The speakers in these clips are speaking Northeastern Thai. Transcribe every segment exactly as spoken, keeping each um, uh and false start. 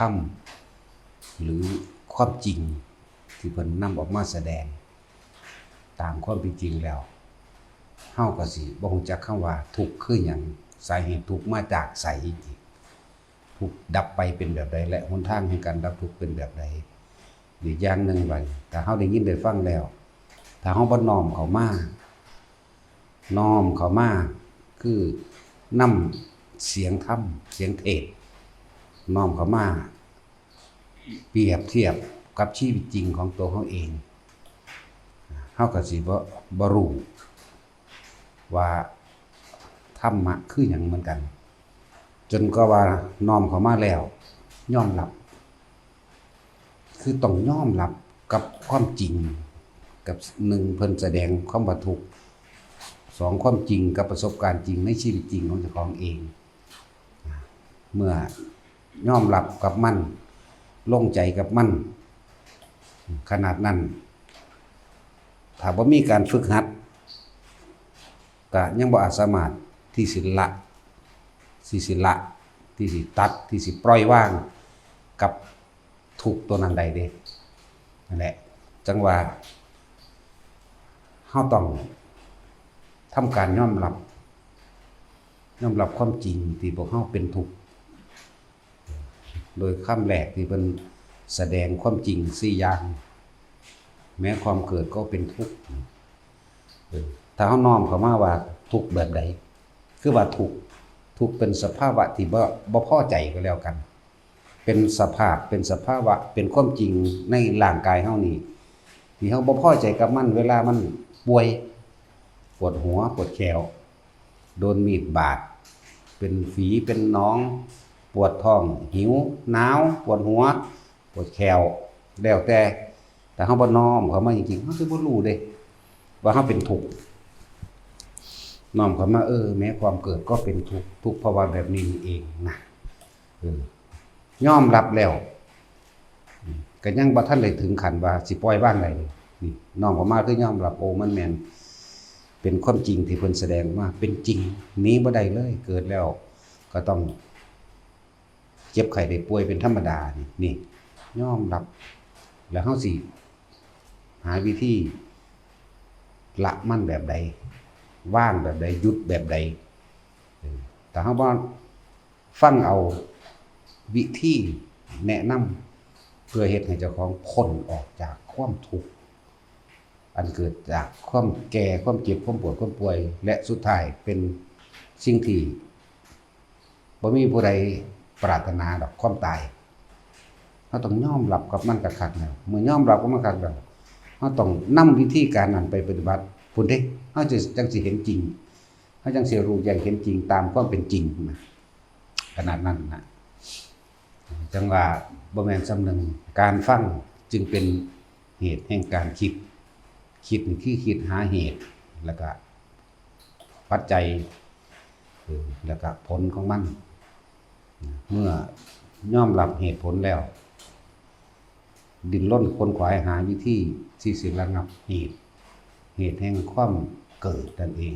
ธรรม หรือความจริงที่เพิ่นนำออกมาแสดง ตามความเป็นจริงแล้ว เฮาก็สิบ่ฮู้จักคำว่าทุกข์คือหยัง สาเหตุทุกข์มาจากไส ทุกข์ดับไปเป็นแบบใด และหนทางแห่งการดับทุกข์เป็นแบบใด อีกอย่างหนึ่งบัดนี้ ถ้าเฮาได้ยินได้ฟังแล้ว ถ้าเฮาบ่น้อมเข้ามา น้อมเข้ามา คือนำเสียงธรรม เสียงเทศน์ น้อมเข้ามา เปรียบเทียบกับชีวิตจริงของตัวเฮาเอง เฮาก็สิบ่ บ่รู้ว่าธรรมะคือหยังเหมือนกัน จนกว่าว่าน้อมเข้ามาแล้ว ยอมรับ คือต้องยอมรับกับความจริง กับหนึ่ง เพิ่นแสดงความว่าทุกข์ สอง ความจริงกับประสบการณ์จริงในชีวิตจริงของเจ้าของเอง เมื่อยอมรับกับมัน ลงใจกับมัน ขนาดนั้น ถ้าบ่มีการฝึกหัด ก็ยังบ่อาจสามารถที่สิละ ที่สิละ ที่สิตัด ที่สิปล่อยวางกับทุกข์ตัวนั้นได้เด้ นั่นแหละ จั่งว่า เฮาต้องทำการยอมรับ ยอมรับความจริงที่พวกเฮาเป็นทุกข์ โดยคำแรกที่เพิ่นแสดงความจริงสี่อย่าง แม้ความเกิดก็เป็นทุกข์ เออ ถ้าเฮาน้อมเข้ามาว่าทุกข์แบบใด คือว่าทุกข์ ทุกข์เป็นสภาวะที่บ่ บ่พอใจก็แล้วกัน เป็นสภาพ เป็นสภาวะ เป็นความจริงในร่างกายเฮานี่ ที่เฮาบ่พอใจกับมัน เวลามันป่วย ปวดหัว ปวดแข้ว โดนมีดบาด เป็นฝี เป็นหนอง ปวดท้อง หิว หนาว ปวดหัว ปวดแข้ว แล้วแต่ แต่เฮาบ่น้อมเข้ามาจริงๆ เฮาสิบ่รู้เด้ ว่าเฮาเป็นทุกข์ น้อมเข้ามา เออ แม้ความเกิดก็เป็นทุกข์ ทุกข์เพราะว่าแบบนี้นี่เองนะ เออ ยอมรับแล้ว อืม ก็ยังบ่ทันได้ถึงขั้นว่าสิปล่อยวางได้เลย นี่ น้อมเข้ามาคือยอมรับ โอ้ มันแม่น เป็นความจริงที่เพิ่นแสดงมา เป็นจริง หนีบ่ได้เลย เกิดแล้วก็ต้องเจ็บไข้ได้ป่วยเป็นธรรมดา นี่ นี่ ยอมรับ แล้วเฮาสิหาวิธีละมันแบบใด วางแบบใด หยุดแบบใด เออ ถ้าเฮาบ่ฟังเอาวิธีแนะนำ เพื่อเฮ็ดให้เจ้าของพ้นออกจากความทุกข์ อันเกิดจากความแก่ ความเจ็บ ความปวด ความป่วย และสุดท้ายเป็นสิ่งที่บ่มีผู้ใดปรารถนาดอก ความตาย เฮาต้องยอมรับกับมันคักๆ แล้ว เมื่อยอมรับกับมันคักแล้ว เฮาต้องนำวิธีการนั้นไปปฏิบัติ พุ้นเด้ เฮาจะ จั่งสิเห็นจริง เฮาจั่งสิรู้แจ้งเห็นจริงตามความเป็นจริงนะ ขนาดนั้นนะ จั่งว่าบ่แม่นส่ำหนึ่ง การฟังจึงเป็นเหตุแห่งการคิด คิดนี่คือคิดหาเหตุ แล้วก็ปัจจัย เออ แล้วก็ผลของมัน เมื่อยอมรับเหตุผลแล้ว ดิ้นรนขวนขวายหาวิธีที่สิระงับเหตุ เหตุแห่งความเกิดนั่นเอง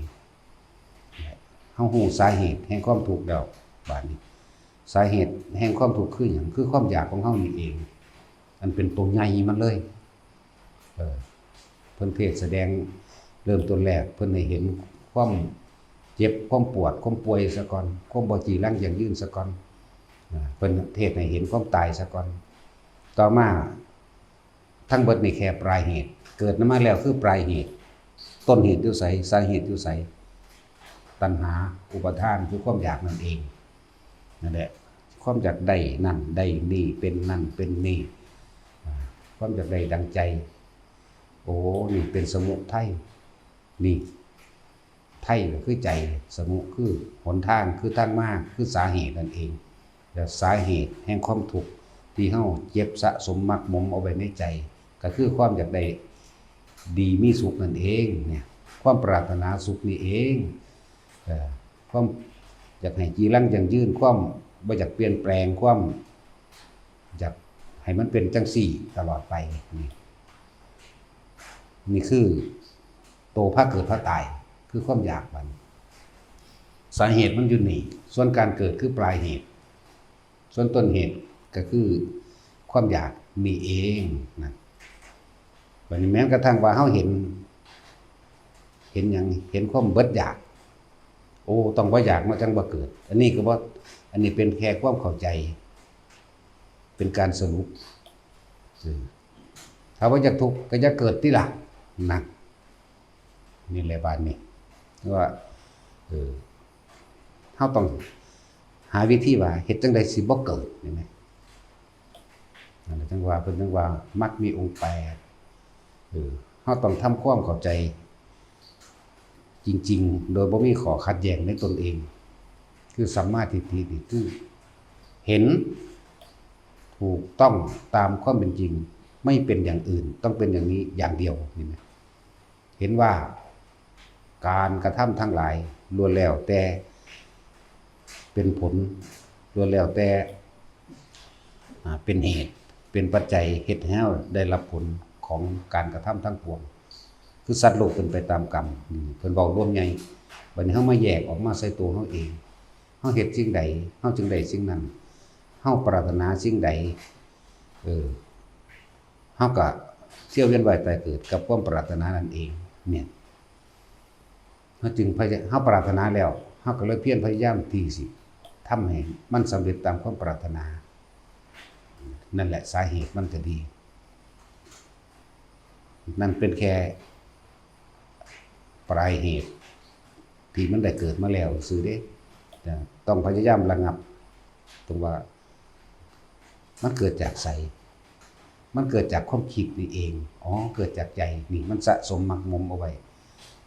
เฮาฮู้สาเหตุแห่งความทุกข์แล้ว บาดนี้ สาเหตุแห่งความทุกข์คือหยัง คือความอยากของเฮานี่เอง อันเป็นตัวใหญ่มันเลย เออ เพิ่นเทศน์แสดงเริ่มต้นแรก เพิ่นให้เห็นความเจ็บ ความปวด ความป่วยซะก่อน ความบ่จีรังยั่งยืนซะก่อน อ่า เพิ่นเทศน์ให้เห็นความตายซะก่อน ต่อมา ทั้งเบิดนี่แค่ปลายเหตุ เกิดมาแล้วคือปลายเหตุ ต้นเหตุอยู่ไส สาเหตุอยู่ไส ตัณหา อุปาทาน คือความอยากนั่นเอง นั่นแหละ ความอยากได้นั่นได้นี่ เป็นนั่นเป็นนี่ อ่า ความอยากได้ดังใจ โอ้ นี่เป็นสมุทัย นี่ ไทยก็คือใจ สมุคือหนทาง คือทางมา คือสาเหตุนั่นเอง แล้วสาเหตุแห่งความทุกข์ที่เฮาเก็บสะสมหมักหมมเอาไว้ในใจ ก็คือความอยากได้ดีมีสุขนั่นเองเนี่ย ความปรารถนาสุขนี่เอง เอ่อ ความอยากให้จีรังยั่งยืน ความบ่อยากเปลี่ยนแปลง ความอยากให้มันเป็นจั่งซี้ตลอดไป นี่ นี่คือโตพาเกิดพาตาย คือความอยากมัน สาเหตุมันอยู่นี่ ส่วนการเกิดคือปลายเหตุ ส่วนต้นเหตุ ก็คือความอยากนี่เองนะ บัดนี้แม้กระทั่งว่าเฮาเห็น เห็นหยัง เห็นความเบิดอยาก โอ้ ต้องบ่อยากเนาะ จั่งบ่เกิด อันนี้ก็บ่ อันนี้เป็นแค่ความเข้าใจ เป็นการสรุป เออ ถ้าบ่อยากทุกข์ก็อย่าเกิดติล่ะ นั่น นี่แหละบาดนี้ ว่า เออ เฮาต้องหาวิธีว่าเฮ็ดจั่งใดสิบ่เกิด นี่แหม นั่นแหละจั่งว่า เพิ่นจั่งว่ามรรคมีองค์แปด เออ เฮาต้องทำความเข้าใจ จริงๆ โดยบ่มีข้อขัดแย้งในตนเอง คือสัมมาทิฏฐินี่คือ เห็นถูกต้องตามความเป็นจริง ไม่เป็นอย่างอื่น ต้องเป็นอย่างนี้อย่างเดียว เห็นไหม เห็นว่าการกระทำทั้งหลายล้วนแล้วแต่เป็นผล ล้วนแล้วแต่ อ่า เป็นเหตุ เป็นปัจจัย เฮ็ดให้เราได้รับผลของการกระทำทั้งปวง คือสัตว์โลกเป็นไปตามกรรม อืม เพิ่นเว้ารวมใหญ่ บัดนี้เฮามาแยกออกมาใส่ตัวเฮาเอง เฮาเฮ็ดสิ่งใด เฮาจึงได้สิ่งนั้น เฮาปรารถนาสิ่งใด เออ เฮาก็เที่ยวเวียนว่ายตายเกิดกับความปรารถนานั่นเอง เนี่ย เฮาจึงพยา- เฮาปรารถนาแล้ว เฮาก็เลยเพียรพยายามที่สิทำให้มันสำเร็จตามความปรารถนา นั่นแหละสาเหตุมันจะดี นั่นเป็นแค่ปลายเหตุ ที่มันได้เกิดมาแล้วซื่อเด้ ต้องพยายามระงับ ตรงว่า มันเกิดจากไส มันเกิดจากความคิดนี่เอง อ๋อ เกิดจากใจ นี่มันสะสมหมักหมมเอาไว้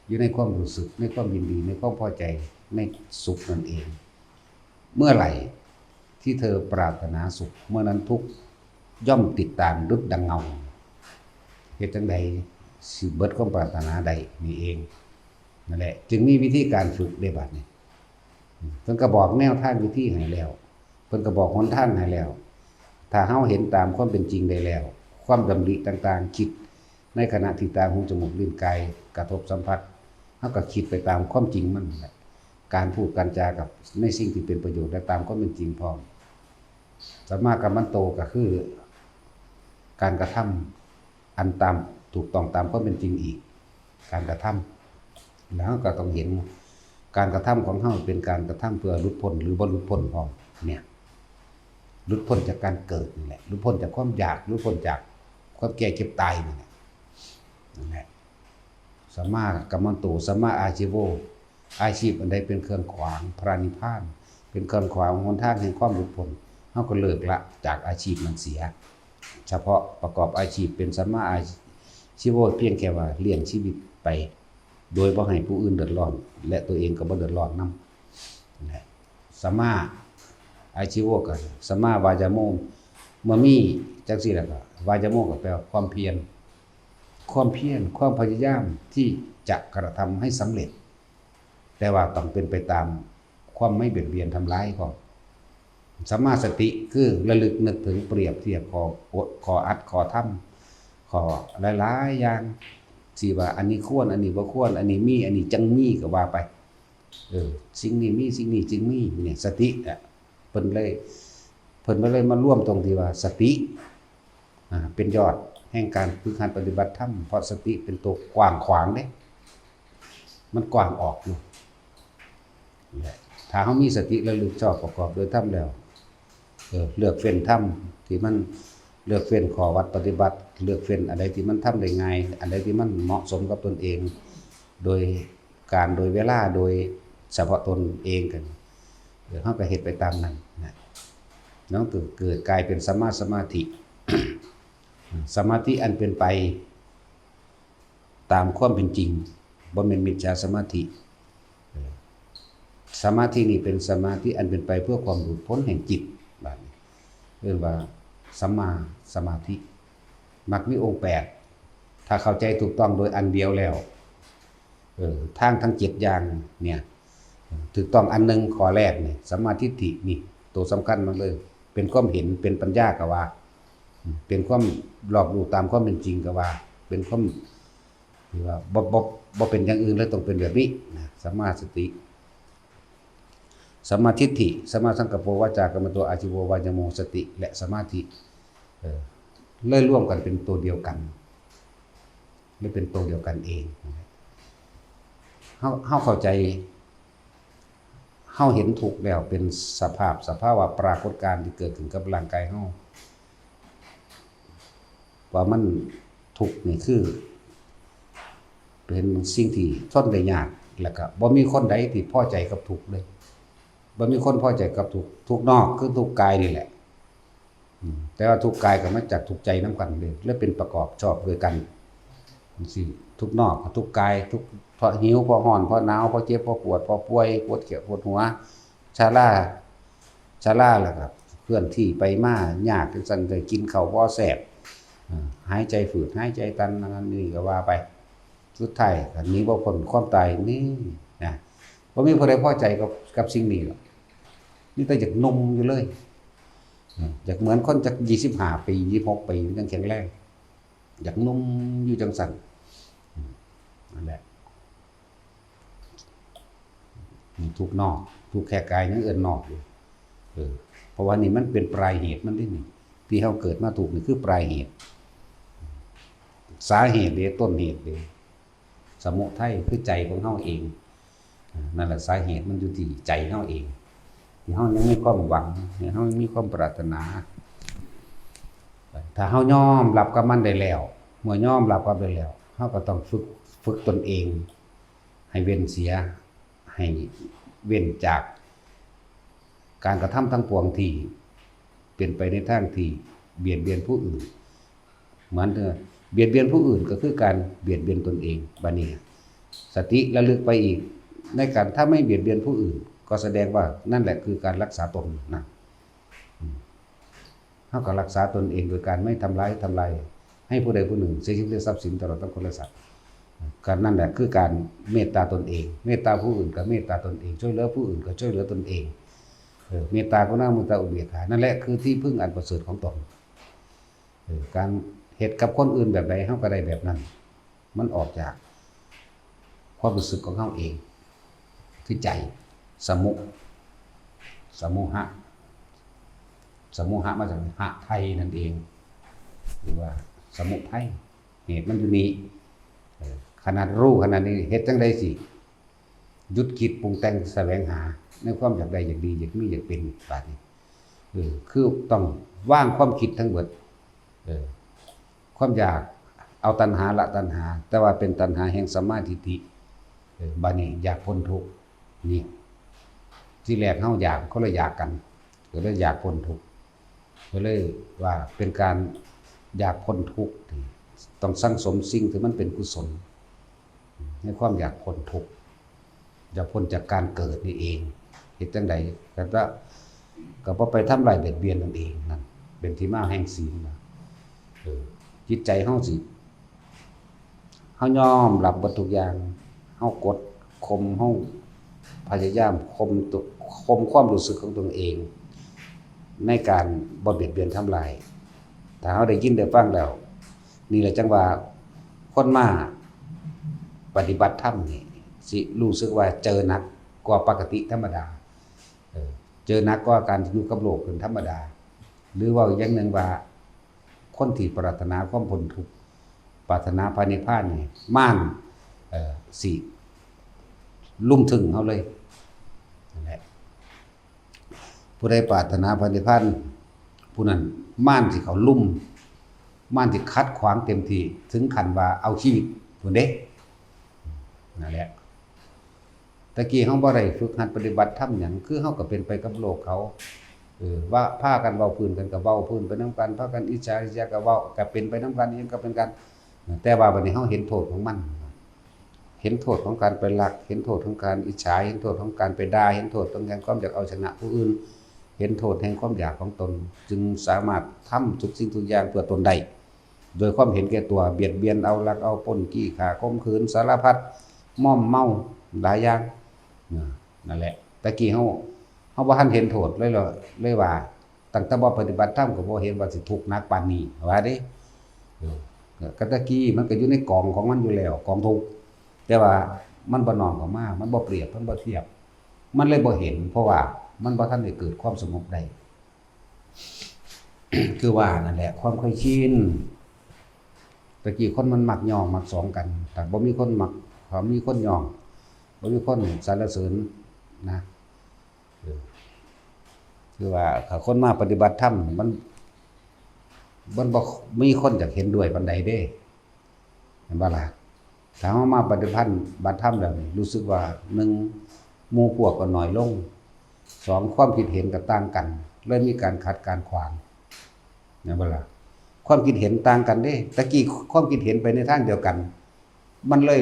อยู่ในความรู้สึก ในความยินดี ในความพอใจ ในสุขนั่นเอง เมื่อไหร่ที่เธอปรารถนาสุข เมื่อนั้นทุกข์ย่อมติดตามดุจดังเงา เฮ็ดจั่งใดสิเบิดความปรารถนาได้นี่เอง นั่นแหละ จึงมีวิธีการฝึกได้บัดนี้ เพิ่นก็บอกแนวทางวิธีให้แล้ว เพิ่นก็บอกหนทางให้แล้ว ถ้าเฮาเห็นตามความเป็นจริงได้แล้ว ความดำริต่างๆ คิดในขณะที่ตา หู จมูก ลิ้น กาย กระทบสัมผัส เฮาก็คิดไปตามความจริงมันนั่นแหละ การพูดการจากับในสิ่งที่เป็นประโยชน์และตามความเป็นจริงพร้อม สัมมากัมมันโตก็คือ การกระทำอันตาม ถูกต้องตามความเป็นจริงอีก การกระทำ แล้วเราก็ต้องเห็นการกระทำของเราเป็นการกระทำเพื่อหลุดพ้นหรือบ่หลุดพ้นพร้อม เนี่ย หลุดพ้นจากการเกิดนี่แหละ หลุดพ้นจากความอยาก หลุดพ้นจากความแก่เจ็บตายนี่แหละ นั่นแหละ สัมมากัมมันโต สัมมาอาชีโว อาชีพอันใดเป็นเครื่องขวางพระนิพพาน เป็นเครื่องขวางหนทางแห่งความหลุดพ้น เราก็เลิกละจากอาชีพนั้นเสีย เฉพาะประกอบอาชีพเป็นสัมมาอาชีโว เพียงแค่ว่าเลี้ยงชีวิตไป โดยบ่ให้ผู้อื่นเดือดร้อน และตัวเองก็บ่เดือดร้อนนำ นะ สัมมาอาชีโวกับสัมมาวายาโม เมื่อมีจังซี่แล้วก็ วายาโมก็แปลว่าความเพียร ความเพียร ความพยายามที่จะกระทำให้สำเร็จ แต่ว่าต้องเป็นไปตามความไม่เบียดเบียนทำร้ายพร้อม สัมมาสติคือระลึกนึกถึง เปรียบเทียบข้อ ข้ออัดข้อธรรม ข้อหลายๆอย่าง ที่ว่าอันนี้ควร อันนี้บ่ควร อันนี้มี อันนี้จั่งมี ก็ว่าไป เออ สิ่งนี้มี สิ่งนี้จึ่งมี เนี่ย สติอะ เพิ่นเลย เพิ่นเลยมารวมตรงที่ว่าสติ อ่า เป็นยอดแห่งการฝึกหัดปฏิบัติธรรม เพราะสติเป็นตัวกว้างขวางเด้ มันกว้างออกอยู่ และถ้าเรามีสติระลึกชอบประกอบโดยธรรมแล้ว เออ เลือกเฟ้นธรรมที่มัน เลือกเฟ้นข้อวัดปฏิบัติ เลือกเฟ้นอันใดที่มันทำได้ง่าย อันใดที่มันเหมาะสมกับตนเอง โดยการ โดยเวลา โดยเฉพาะตนเองกัน เออ เราก็เฮ็ดไปตามนั้นนะ นั่นก็เกิดกลายเป็นสัมมาสมาธิ สมาธิอันเป็นไปตามความเป็นจริง บ่แม่นมิจฉาสมาธิ เออ สมาธินี่เป็นสมาธิอันเป็นไปเพื่อความหลุดพ้นแห่งจิต บาดนี้เรียกว่าสัมมาสมาธิ มรรคมีองค์แปด ถ้าเข้าใจถูกต้องโดยอันเดียวแล้ว เออ ทางทั้งเจ็ดอย่างเนี่ย ถูกต้องอันหนึ่ง ข้อแรกนี่ สัมมาทิฏฐินี่ ตัวสำคัญมันเลย เป็นความเห็น เป็นปัญญาก็ว่า เป็นความรอบรู้ตามความเป็นจริงก็ว่า เป็นความที่ว่าบ่ บ่ บ่เป็นอย่างอื่นเลย ต้องเป็นแบบนี้นะ สัมมาสติ สัมมาทิฏฐิ สัมมาสังกัปโป วาจากัมมันโต อาชีโว วายาโม สติ และสมาธิ เออ เลยรวมกันเป็นตัวเดียวกัน เลยเป็นตัวเดียวกันเอง เฮา เฮาเข้าใจ เฮาเห็นทุกข์แล้วเป็นสภาพ สภาวะปรากฏการณ์ที่เกิดขึ้นกับร่างกายเฮา ว่ามันทุกข์นี่คือ เป็นสิ่งที่ทนได้ยาก แล้วก็บ่มีคนใดที่พอใจกับทุกข์เลย บ่มีคนพอใจกับทุกข์ ทุกข์นอกคือทุกข์กายนี่แหละ อืม แต่ว่าทุกข์กายก็มาจากทุกข์ใจนำกันเลย และเป็นประกอบชอบด้วยกัน จั่งซี้ ทุกข์นอกก็ทุกข์กาย ทุกข์เพราะหิว เพราะร้อน เพราะหนาว เพราะเจ็บ เพราะปวด เพราะป่วย ปวดแข้งปวดหัว ชรา ชราแล้วก็เคลื่อนที่ไปมายาก จั่งซั้นได้กินข้าวบ่แซ่บ อ่า หายใจฝืด หายใจตัน อันนั้นนี่ก็ว่าไป สุดท้ายก็หนีบ่พ้นความตายนี่นะ บ่มีผู้ใดพอใจกับ กับสิ่งนี้หรอก มีแต่อยากหนุ่มอยู่เลย อืม อยากเหมือนคนจักยี่สิบห้าปี ยี่สิบหกปี มันยังแข็งแรง อยากหนุ่มอยู่จั่งซั้น อืม นั่นแหละ นี่ทุกข์นอก ทุกข์แค่กายยังเอิ้นนอกอยู่ เออ เพราะว่านี่มันเป็นปลายเหตุมันเด้นี่ ที่เฮาเกิดมาทุกข์นี่คือปลายเหตุ สาเหตุเด้ ต้นเหตุเด้ สมุทัยคือใจของเฮาเอง อ่า นั่นแหละสาเหตุมันอยู่ที่ใจเฮาเอง ที่เฮายังมีความหวัง ที่เฮายังมีความปรารถนา ถ้าเฮายอมรับกับมันได้แล้ว เมื่อยอมรับกับได้แล้ว เฮาก็ต้องฝึก ฝึกตนเอง ให้เว้นเสีย ให้เว้นจากการกระทำทั้งปวงที่เป็นไปในทางที่เบียดเบียนผู้อื่น เหมือนเดิม เบียดเบียนผู้อื่นก็คือการเบียดเบียนตนเอง บัดนี้ สติระลึกไปอีก ในการถ้าไม่เบียดเบียนผู้อื่น ก็แสดงว่านั่นแหละคือการรักษาตนนะ อืม เฮาก็รักษาตนเองโดยการไม่ทำร้าย ทำลายให้ผู้ใดผู้หนึ่งเสียชีวิตและทรัพย์สินตลอดทั้งคนและสัตว์ ก็นั่นแหละคือการเมตตาตนเอง เมตตาผู้อื่นก็เมตตาตนเอง ช่วยเหลือผู้อื่นก็ช่วยเหลือตนเอง เออ เมตตากรุณามุทิตาอุเบกขา นั่นแหละคือที่พึ่งอันประเสริฐของตน เออ การเฮ็ดกับคนอื่นแบบใด เฮาก็ได้แบบนั้น มันออกจากความรู้สึกของเฮาเอง คือใจ สมุ สมุหะ สมุหะมาจากหะไทยนั่นเอง หรือว่าสมุทัย เหตุมันอยู่นี่ เออ ขนาดรู้ขนาดนี้ เฮ็ดจั่งใดสิ หยุดคิดปรุงแต่งแสวงหาในความอยากได้ อยากดี อยากมี อยากเป็น บาดนี้ เออ คือต้องวางความคิดทั้งเบิด เออ ความอยาก เอาตัณหาละตัณหา แต่ว่าเป็นตัณหาแห่งสัมมาทิฏฐิ เออ บาดนี้อยากพ้นทุกข์ นี่ ที่แรกเฮาอยาก คนละอยากกัน ก็เลยอยากพ้นทุกข์ ก็เลยว่าเป็นการอยากพ้นทุกข์ ต้องสั่งสมสิ่งที่มันเป็นกุศล ในความอยากพ้นทุกข์ อยากพ้นจากการเกิดนี่เอง เฮ็ดจั่งใด ก็จะ ก็บ่ไปทำลายเบียดเบียนนั่นเอง นั่นเป็นที่มาแห่งศีลนะ เออ จิตใจเฮาสิ เฮายอมรับเบิดทุกอย่าง เฮากดข่ม เฮาพยายามข่มตัว ข่มความรู้สึกของตนเอง ในการบ่เบียดเบียนทำลาย ถ้าเฮาได้ยินได้ฟังแล้ว นี่แหละจั่งว่าคนมาปฏิบัติธรรมนี่ สิรู้สึกว่าเจอหนักกว่าปกติธรรมดา เออ เจอหนักกว่าการอยู่กับโลกเป็นธรรมดา หรือเว้าอีกอย่างหนึ่งว่า คนที่ปรารถนาความพ้นทุกข์ ปรารถนาพระนิพพานนี่ มาร เอ่อ สิลุ่มถึงเฮาเลย นั่นแหละ ผู้ใดปรารถนาพระนิพพาน ผู้นั้นมารสิเข้าลุ่ม มารสิขัดขวางเต็มที่ ถึงขั้นว่าเอาชีวิตพู้นเด้ นั่นแหละ แต่กี้เฮาบ่ได้ฝึกหัดปฏิบัติธรรมหยัง คือเฮาก็เป็นไปกับโลกเขา เออ ว่าพากันเว้าพื้นกันก็เว้าพื้นไปนำกัน พากันอิจฉาริษยาก็เว้า ก็เป็นไปนำกัน อิหยังก็เป็นกัน แต่ว่าบัดนี้เฮาเห็นโทษของมัน เห็นโทษของการไปลัก เห็นโทษของการอิจฉา เห็นโทษของการไปด่า เห็นโทษของแห่งความอยากเอาชนะผู้อื่น เห็นโทษแห่งความอยากของตน จึงสามารถทำทุกสิ่งทุกอย่างเพื่อตนได้ โดยความเห็นแก่ตัว เบียดเบียน เอาลักเอาปล้น จี้ฆ่า ข่มขืน สารพัด มอมเมา หลายอย่าง นะ นั่นแหละ แต่กี้เฮา เฮาบ่ทันเห็นโทษเลย เลยว่า ตั้งแต่บ่ปฏิบัติธรรมก็บ่เห็นว่าสิทุกข์หนักปานนี้ ว่าเด้ เออ ก็แต่กี้มันก็อยู่ในกองของมันอยู่แล้ว กองทุกข์ แต่ว่ามันบ่น้อมเข้ามา มันบ่เปรียบ มันบ่เทียบ มันเลยบ่เห็น เพราะว่ามันบ่ทันได้เกิดความสงบได้ คือว่านั่นแหละ ความเคยชิน ตะกี้คนมันมักย่องมักสองกัน แต่บ่มีคนมัก พอมีคนย่อง บ่มีคนสรรเสริญนะ เออ คือว่าถ้าคนมาปฏิบัติธรรมนี่มัน มันบ่มีคนอยากเห็นด้วยปานใดเด้ เห็นบ่ล่ะ ถ้าเฮามาปฏิบัติธรรมแล้วนี่ รู้สึกว่า หนึ่ง หมู่พวกก็น้อยลง สอง ความคิดเห็นก็ต่างกัน เลยมีการขัดการขวาง เห็นบ่ล่ะ ความคิดเห็นต่างกันเด้ ตะกี้ความคิดเห็นไปในทางเดียวกัน มันเลย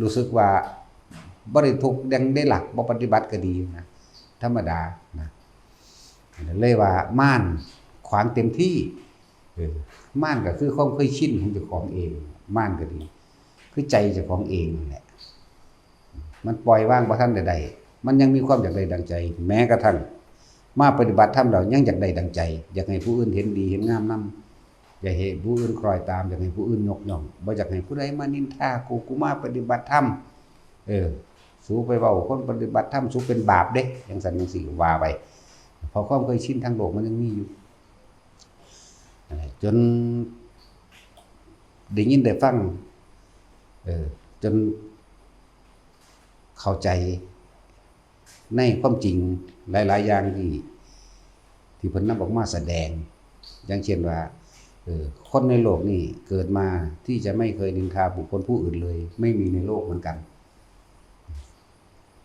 รู้สึกว่าบ่ได้ทุกข์ ยังได้หลัก บ่ปฏิบัติก็ดีนะ ธรรมดานะ เลยว่ามารขวางเต็มที่ เออ มารก็คือความเคยชินของเจ้าของเอง มารก็ดี คือใจเจ้าของเองนั่นแหละ มันปล่อยวางบ่ทันได้ได้ มันยังมีความอยากได้ดังใจ แม้กระทั่งมาปฏิบัติธรรมแล้วยังอยากได้ดังใจ อยากให้ผู้อื่นเห็นดีเห็นงามนำ อยากให้ผู้อื่นคล้อยตาม อยากให้ผู้อื่นยกย่อง บ่อยากให้ผู้ใดมานินทากู กูมาปฏิบัติธรรม เออ สูไปเว้าคนปฏิบัติธรรม สูเป็นบาปเด้ จั่งซั้นจั่งซี้ว่าไป เพราะความเคยชินทางโลกมันยังมีอยู่ เอ่อ จนได้ยินได้ฟัง เออ จนเข้าใจในความจริงหลายๆอย่างที่ ที่เพิ่นนำออกมาแสดง อย่างเช่นว่า เออ คนในโลกนี้เกิดมาที่จะไม่เคยนินทาบุคคลผู้อื่นเลย ไม่มีในโลกเหมือนกัน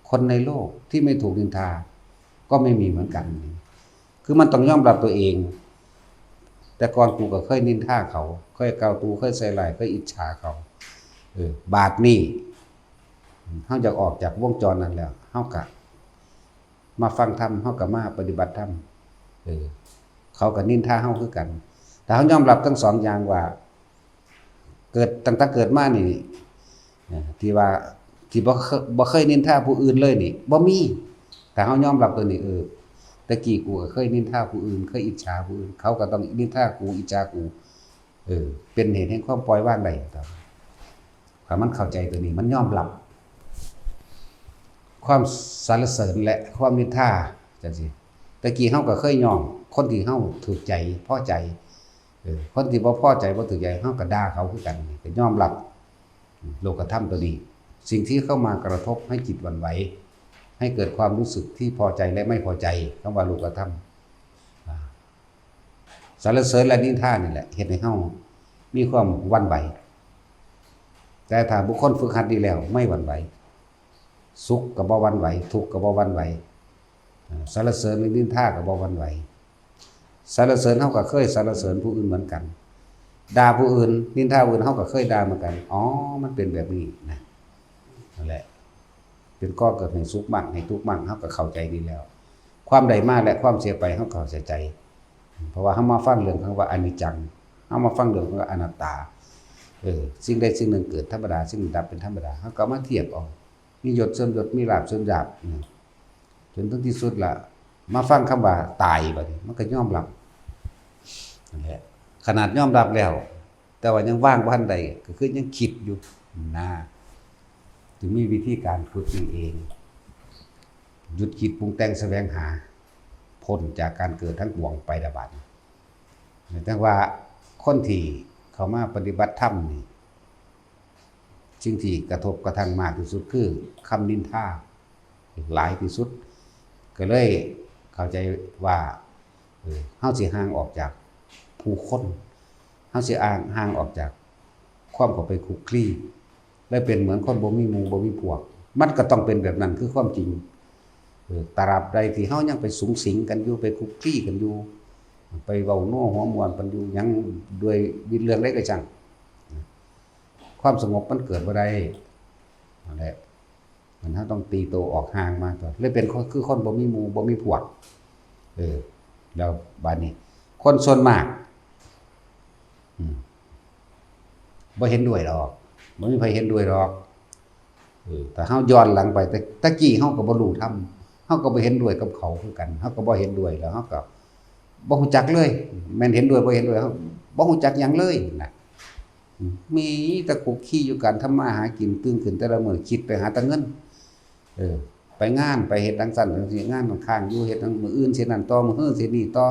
คนในโลกที่ไม่ถูกนินทาก็ไม่มีเหมือนกัน คือมันต้องยอมรับตัวเอง แต่ก่อนกูก็เคยนินทาเขา เคยกล่าวตู่ เคยใส่ร้าย เคยอิจฉาเขา เออ บาดนี้ เฮาอยากออกจากวงจรนั้นแล้ว เฮาก็มาฟังธรรม เฮาก็มาปฏิบัติธรรม เออ เขาก็นินทาเฮาคือกัน แต่เฮายอมรับทั้งสองอย่างว่า เกิด ตั้งแต่เกิดมานี่ เอ่อ ที่ว่า ที่บ่เคย บ่เคยนินทาผู้อื่นเลยนี่ บ่มี ถ้าเฮายอมรับตัวนี้ เออ แต่กี้กูก็เคยนินทาผู้อื่น เคยอิจฉาผู้อื่น เขาก็ต้องนินทากู อิจฉากู เออ เป็นเหตุแห่งความปล่อยวางได้ ถ้ามันเข้าใจตัวนี้ มันยอมรับ ความสรรเสริญและความนินทา จั่งซี้ แต่กี้เฮาก็เคยย่อง คนที่เฮาถูกใจ พอใจ เออ คนที่บ่พอใจ บ่ถูกใจ เฮาก็ด่าเขาคือกัน ก็ยอมรับ โลกธรรมตัวนี้ สิ่งที่เข้ามากระทบให้จิตหวั่นไหว ให้เกิดความรู้สึกที่พอใจและไม่พอใจ คำว่าโลกธรรม อ่า สรรเสริญและนินทานี่แหละ เฮ็ดให้เฮามีความหวั่นไหว แต่ถ้าบุคคลฝึกหัดดีแล้ว ไม่หวั่นไหว สุขก็บ่หวั่นไหว ทุกข์ก็บ่หวั่นไหว อ่า สรรเสริญหรือนินทาก็บ่หวั่นไหว สรรเสริญเฮาก็เคยสรรเสริญผู้อื่นเหมือนกัน ด่าผู้อื่น นินทาผู้อื่น เฮาก็เคยด่าเหมือนกัน อ๋อ มันเป็นแบบนี้นะ นั่นแหละ เป็นก่อเกิดให้สุขมั่ง ให้ทุกข์มั่ง เฮาก็เข้าใจดีแล้ว ความได้มาและความเสียไป เฮาก็เข้าใจ เพราะว่าเฮามาฟังเรื่องคำว่าอนิจจัง เฮามาฟังเรื่องคำว่าอนัตตา เออ สิ่งใดสิ่งหนึ่งเกิดธรรมดา สิ่งหนึ่งดับเป็นธรรมดา เฮาก็มาเทียบเอา มียศเสื่อมยศ มีลาภเสื่อมลาภ อืม จนถึงที่สุดละ มาฟังคำว่าตายบัดนี้ มันก็ยอมรับ นั่นแหละ ขนาดยอมรับแล้ว แต่ว่ายังวางบ่ทันได้ ก็คือยังคิดอยู่นะ จึงมีวิธีการฝึกนี่เอง หยุดคิดปรุงแต่งแสวงหา พ้นจากการเกิดทั้งปวงไปละบัดนี้ แต่ว่าคนที่เข้ามาปฏิบัติธรรมนี่ สิ่งที่กระทบกระทั่งมากที่สุดคือคำนินทา หลายที่สุด ก็เลยเข้าใจว่า เออ เฮาสิห่างออกจากผู้คน เฮาสิห่าง ห่างออกจากความเข้าไปคลุกคลี และเป็นเหมือนคนบ่มีหมู่บ่มีพวก มันก็ต้องเป็นแบบนั้นคือความจริง เออ ตราบใดที่เฮายังไปสุงสิงกันอยู่ ไปคลุกคลีกันอยู่ ไปเว้านัวหัวม่วนกันอยู่ หยังด้วยเรื่องใดก็ช่าง ความสงบมันเกิดบ่ได้ นั่นแหละ มันเฮาต้องตีตัวออกห่างมาก่อน เลยเป็นคน คือคนบ่มีหมู่บ่มีพวก เออ แล้วบาดนี้ คนส่วนมาก อืม บ่เห็นด้วยดอก บ่มีไผเห็นด้วยดอก เออ ถ้าเฮาย้อนหลังไป แต่ แต่กี้เฮาก็บ่รู้ธรรม เฮาก็บ่เห็นด้วยกับเขาคือกัน เฮาก็บ่เห็นด้วย แล้วเฮาก็บ่ฮู้จักเลย แม่นเห็นด้วยบ่เห็นด้วย เฮาบ่ฮู้จักหยังเลยนะ อืม มีแต่คุกคีอยู่การทำมาหากิน ตื่นขึ้นแต่ละมื้อคิดไปหาแต่เงิน เออ ไปงาน ไปเฮ็ดจั่งซั้นจั่งซี้ งานมันค้างอยู่ เฮ็ดจั่ง มื้ออื่นสินั่นต่อ มื้อฮื้อสินี่ต่อ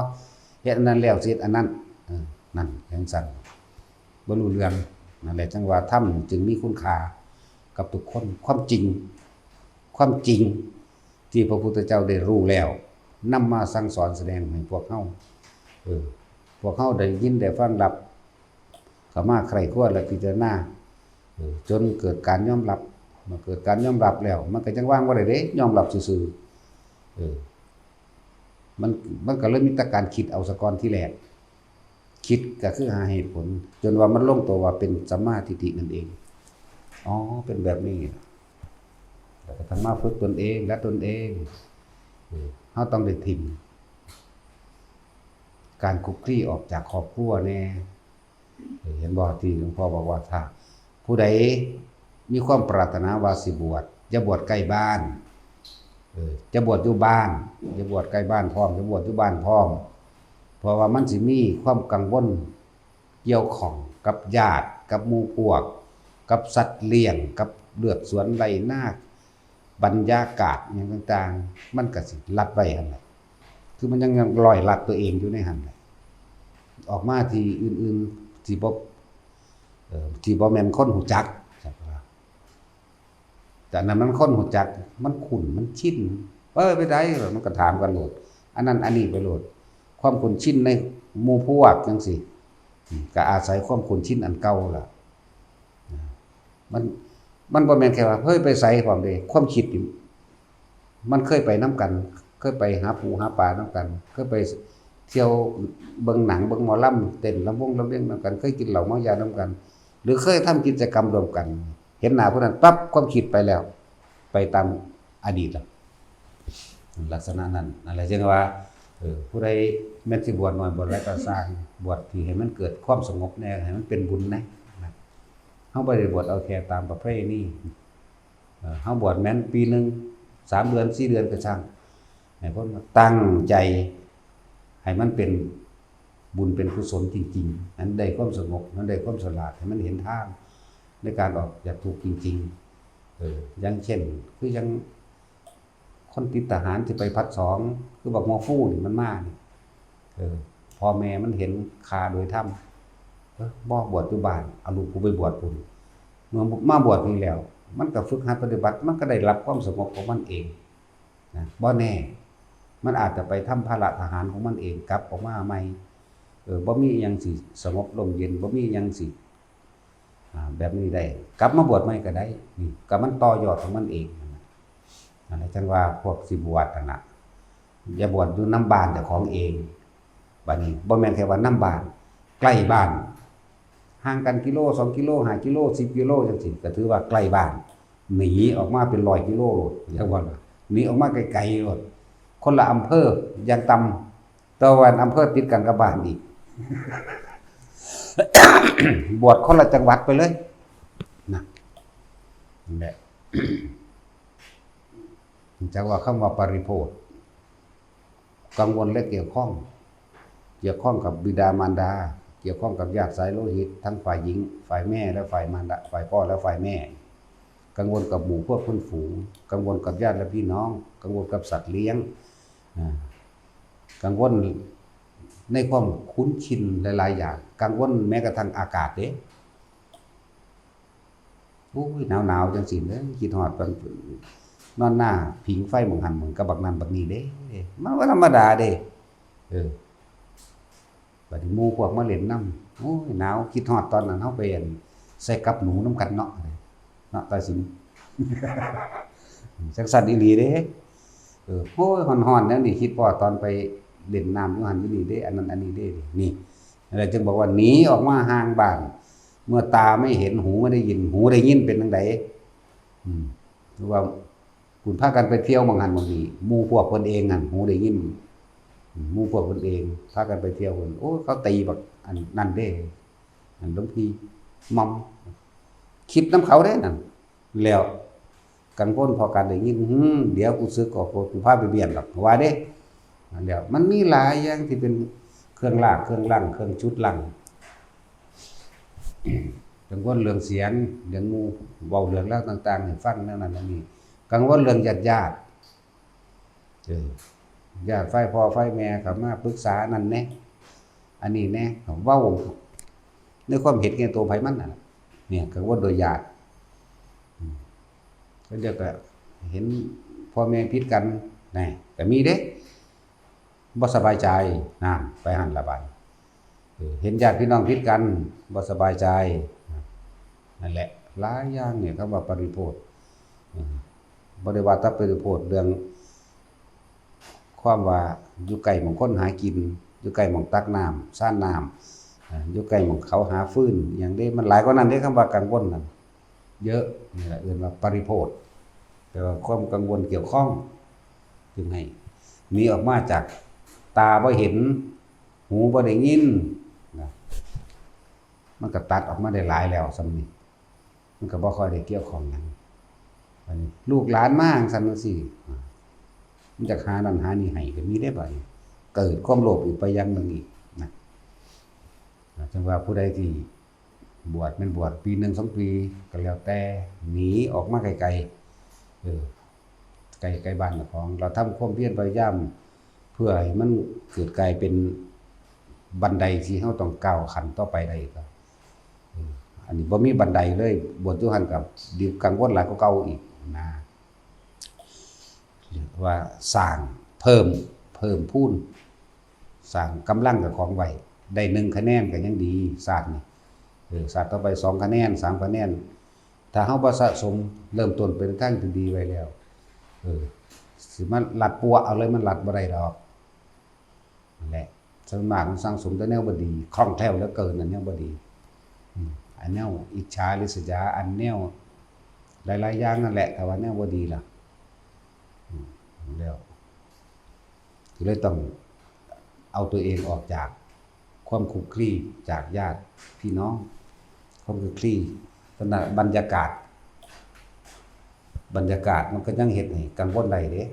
เฮ็ดอันนั้นแล้วสิเฮ็ดอันนั้น เออ นั่นจั่งซั้น บ่รู้เรื่อง นั่นแหละ จั่งว่าธรรมจึงมีคุณค่ากับทุกคน ความจริง ความจริงที่พระพุทธเจ้าได้รู้แล้ว นำมาสั่งสอนแสดงให้พวกเฮา เออ พวกเฮาได้ยินได้ฟัง รับเข้ามาใคร่ครวญและพิจารณา เออ จนเกิดการยอมรับ เมื่อเกิดการยอมรับแล้ว มันก็จั่งวางบ่ได้เด้ ยอมรับซื่อๆ เออ มัน มันก็เลยมีแต่การคิดเอาซะก่อนทีแรก คิดก็คือหาเหตุผล จนว่ามันลงตัวว่าเป็นสัมมาทิฏฐินั่นเอง อ๋อ เป็นแบบนี้ แล้วก็ต้องมาฝึกตนเองและตนเอง เออ เฮาต้องได้ถิ่มการคลุกคลีออกจากครอบครัวแน่ เออ เห็นบ่ที่หลวงพ่อบอกว่า ถ้าผู้ใดมีความปรารถนาว่าสิบวช อย่าบวชใกล้บ้าน เออ อย่าบวชอยู่บ้าน อย่าบวชใกล้บ้านพร้อม อย่าบวชอยู่บ้านพร้อม เพราะว่ามันสิมีความกังวลเกี่ยวข้องกับญาติ กับหมู่พวก กับสัตว์เลี้ยง กับเลือกสวนไร่นา บรรยากาศหยังต่างๆ มันก็สิลัดไว้หั่นแหละ คือมันยัง ยังลอยลัดตัวเองอยู่ในหั่นแหละ ออกมาที่อื่นๆ ที่บ่ เอ่อ ที่บ่แม่นคนรู้จัก แต่อันนั้นมันคนรู้จัก มันคุ้น มันชิน เอ้ย ไปไส มันก็ถามกันโลด อันนั้นอันนี้ไปโลด ความคุ้นชินในหมู่พวกจั่งซี้ อืม ก็อาศัยความคุ้นชินอันเก่าล่ะ มัน มันบ่แม่นแค่ว่า เฮ้ย ไปไสพร้อมเด้ ความคิดนี่ มันเคยไปนำกัน เคยไปหาปูหาปลานำกัน เคยไปเที่ยวเบิ่งหนัง เบิ่งหมอลำ เต้นลำวงลำวงนำกัน เคยกินเหล้าเมายานำกัน หรือเคยทำกิจกรรมร่วมกัน เห็นหน้าผู้นั้นปั๊บ ความคิดไปแล้ว ไปตามอดีตแล้ว ลักษณะนั้น นั่นแหละ จึงว่า เออ ผู้ใดแม่นสิบวชน้อยบวชหลายก็ซ่าง บวชที่ให้มันเกิดความสงบแน่ ให้มันเป็นบุญแน่ นะ เฮาบ่ได้บวชเอาแค่ตามประเพณี เอ่อ เฮาบวชแม่นปีหนึ่ง สามเดือน สี่เดือนก็ช่าง ให้คนตั้งใจ ให้มันเป็นบุญเป็นกุศลจริงๆ ให้มันได้ความสงบ ให้มันได้ความฉลาด ให้มันเห็นทางในการออกจากทุกข์จริงๆ เออ อย่างเช่น คือยังคนติดทหารที่ไปผลัดสอง คือบักหัวฟูนี่มันมานี่ เออ พ่อแม่มันเห็นค่าโดยธรรม เออ บ่บวชอยู่บ้าน เอาลูกกูไปบวชพุ้น เมื่อมาบวชนี่แล้ว มันก็ฝึกหัดปฏิบัติ มันก็ได้รับความสงบของมันเอง นะ บ่แน่ มันอาจจะไปทำภาระทหารของมันเอง กลับออกมาใหม่ เออ บ่มีอิหยังสิสงบร่มเย็น บ่มีอิหยังสิ อ่า แบบนี้ได้ กลับมาบวชใหม่ก็ได้ นี่ ก็มันต่อยอดของมันเอง นั่นแหละ นั่นแหละ จั่งว่าพวกสิบวชนั่นน่ะ อย่าบวชอยู่นำบ้านเจ้าของเอง บัดนี้ บ่แม่นแค่ว่านำบ้าน ใกล้บ้าน ห่างกันกิโล สองกิโล ห้ากิโล สิบกิโล จั่งซี้ ก็ถือว่าใกล้บ้าน หนีออกมาเป็นร้อยกิโลโลด เรียกว่า หนีออกมาไกลๆโลด คนละอำเภอ อย่างต่ำ แต่ว่าอำเภอติดกันกับบ้านอีก บวชคนละจังหวัดไปเลย นะ นั่นแหละ จั่งว่าคำว่าปริโภท กังวลและเกี่ยวข้อง เกี่ยวข้องกับบิดามารดา เกี่ยวข้องกับญาติสายโลหิต ทั้งฝ่ายหญิง ฝ่ายแม่และฝ่ายมารดา ฝ่ายพ่อและฝ่ายแม่ กังวลกับหมู่พวกเพื่อนฝูง กังวลกับญาติและพี่น้อง กังวลกับสัตว์เลี้ยง อ่า กังวลในความคุ้นชินหลายๆอย่าง กังวลแม้กระทั่งอากาศเด้ โอ้ย หนาวๆ จั่งซี้เด้อ คิดฮอดตอนนอนหน้าผิงไฟหม่องหั่นหม่อง กับบักนั่นบักนี่เด้ มันบ่ธรรมดาเด้ เออ บัดนี้หมู่พวกมาเล่นนำ โอ้ย หนาว คิดฮอดตอนนั้น เฮาไป อั่น ใส่กับหนูนำกันเนาะ เนาะ ตาสิน จั่งซั้นอีหลีเด้ เออ โอ้ย ฮ้อนๆ แนวนี้ คิดพ้อตอนไปเล่นน้ำอยู่หั่นอยู่นี่เด้ อันนั้นอันนี้เด้ นี่ นั่นแหละจึงบอกว่าหนีออกมาห่างบ้าน เมื่อตาไม่เห็น หูไม่ได้ยิน หูได้ยินเป็นจั่งใด อืม หรือว่า คุณพากันไปเที่ยวหม่องหั่นหม่องนี่ หมู่พวกเพิ่นเองหั่น หูได้ยิน หมู่พวกเพิ่นเอง พากันไปเที่ยวเพิ่น โอ้ เขาตีบักอันนั่นเด้ อันหลวงพี่หม่อม คิดนำเขาเด้นั่น แล้วกังวลพอกันได้ยิน "หืม เดี๋ยวกูสึกออก กูพาไปเบียนดอก" ว่าเด้ นั่นแหล้ว มันมีหลายอย่างที่เป็นเครื่องลาก เครื่องลัง เครื่องชุดลัง กังวลเรื่องเสียง เรื่องหมู่เว้าเรื่องราวต่างๆ ให้ฟัง แนวนั้นแนวนี้ กังวลเรื่องญาติ เออ ญาติฝ่ายพ่อฝ่ายแม่ก็มาปรึกษานั่นแหน่ อันนี้แหน่ เว้าในความเห็นแก่ตัวไผมันน่ะ เนี่ย กังวลโดยญาติ อืม ก็เดี๋ยวก็เห็นพ่อแม่ผิดกัน นะ ก็มีเด้ บ่สบายใจ นั่น ไปหั่นละบาด เออ เห็นญาติพี่น้องผิดกัน บ่สบายใจ นั่นแหละ หลายอย่างเนี่ย คำว่าปริโภท อืม บ่ได้ว่าแต่ปริโภทเรื่อง ความว่าอยู่ใกล้หม่องคนหากิน อยู่ใกล้หม่องตักน้ำ ซานน้ำ อ่า อยู่ใกล้หม่องเขาหาฟืน อย่างเด้ มันหลายกว่านั้นเด้ คำว่ากังวลนั่น เยอะ นี่แหละเอิ้นว่าปริโภท แปลว่าความกังวลเกี่ยวข้อง จึงให้หนีออกมาจากตาบ่เห็น หูบ่ได้ยิน นะ มันก็ตัดออกมาได้หลายแล้ว ส่ำนี้ มันก็บ่ค่อยได้เกี่ยวข้องหยัง อันนี้ลูกหลานมาจั่งซั้นจั่งซี้ อ่า มันจักหานั่นหานี่ให้ก็มีเด้บัดนี้ เกิดความโลภอีกไปอย่างหนึ่งอีกนะ อ่า จั่งว่าผู้ใดที่บวชแม่นบวชปีหนึ่งสองปีก็แล้วแต่ หนีออกมาไกลๆ เออ ไกลๆบ้านเจ้าของ เราทำความเพียรพยายาม เพื่อให้มันเกิดกลายเป็นบันไดที่เราต้องก้าวขั้นต่อไปได้ก็ เออ อันนี้บ่มีบันไดเลย บวชอยู่หั่นก็ดี กังวลหลายกว่าเก่าอีกนะ เรียกว่าสร้างเพิ่ม เพิ่มพูน สร้างกำลังเจ้าของไว้ ได้หนึ่งคะแนนก็ยังดี ชาตินี้ เออ ชาติต่อไปสองคะแนน สามคะแนน ถ้าเราบ่สะสม เริ่มต้นเป็นทางที่ดีไว้แล้ว เออ สิมาลัดปัวเอาเลย มันลัดบ่ได้ดอก นั่นแหละ ส่วนมากมันสั่งสมแต่แนวบ่ดี คล่องแคล่วเหลือเกิน อันแนวบ่ดี อืม อันแนวอิจฉาริษยา อันแนวหลายๆอย่างนั่นแหละ แต่ว่าแนวบ่ดีล่ะ อืม แล้ว ก็เลยต้องเอาตัวเองออกจากความคลุกคลี จากญาติพี่น้อง ความคลุกคลี ตอนนั้นบรรยากาศ บรรยากาศมันก็ยังเฮ็ดให้กังวลได้เด้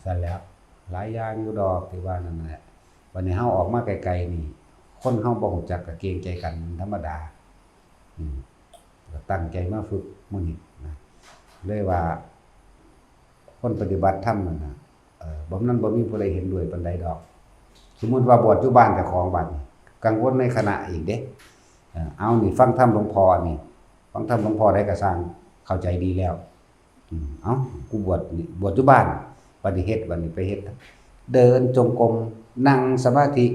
ซั่นแหล้ว หลายอย่างอยู่ดอกที่ว่านั่นแหละ บัดนี้เฮาออกมาไกลๆนี่ คนเฮาบ่รู้จักก็เกรงใจกันธรรมดา อืม ก็ตั้งใจมาฝึกมื้อนี้นะ เลยว่า คนปฏิบัติธรรมนั่นน่ะ เอ่อ บ่ มันบ่มีผู้ใดเห็นด้วยปานใดดอก สมมุติว่าบวชอยู่บ้านเจ้าของบัดนี้ กังวลในคณะอีกเด้ เอ่อ เอานี่ฟังธรรมหลวงพ่อนี่ ฟังธรรมหลวงพ่อได้ก็ซ่าง เข้าใจดีแล้ว อืม เอ้า กูบวชนี่ บวชอยู่บ้าน บัดนี้เฮ็ด บัดนี้ไปเฮ็ด เดินจงกรม นั่งสมาธิ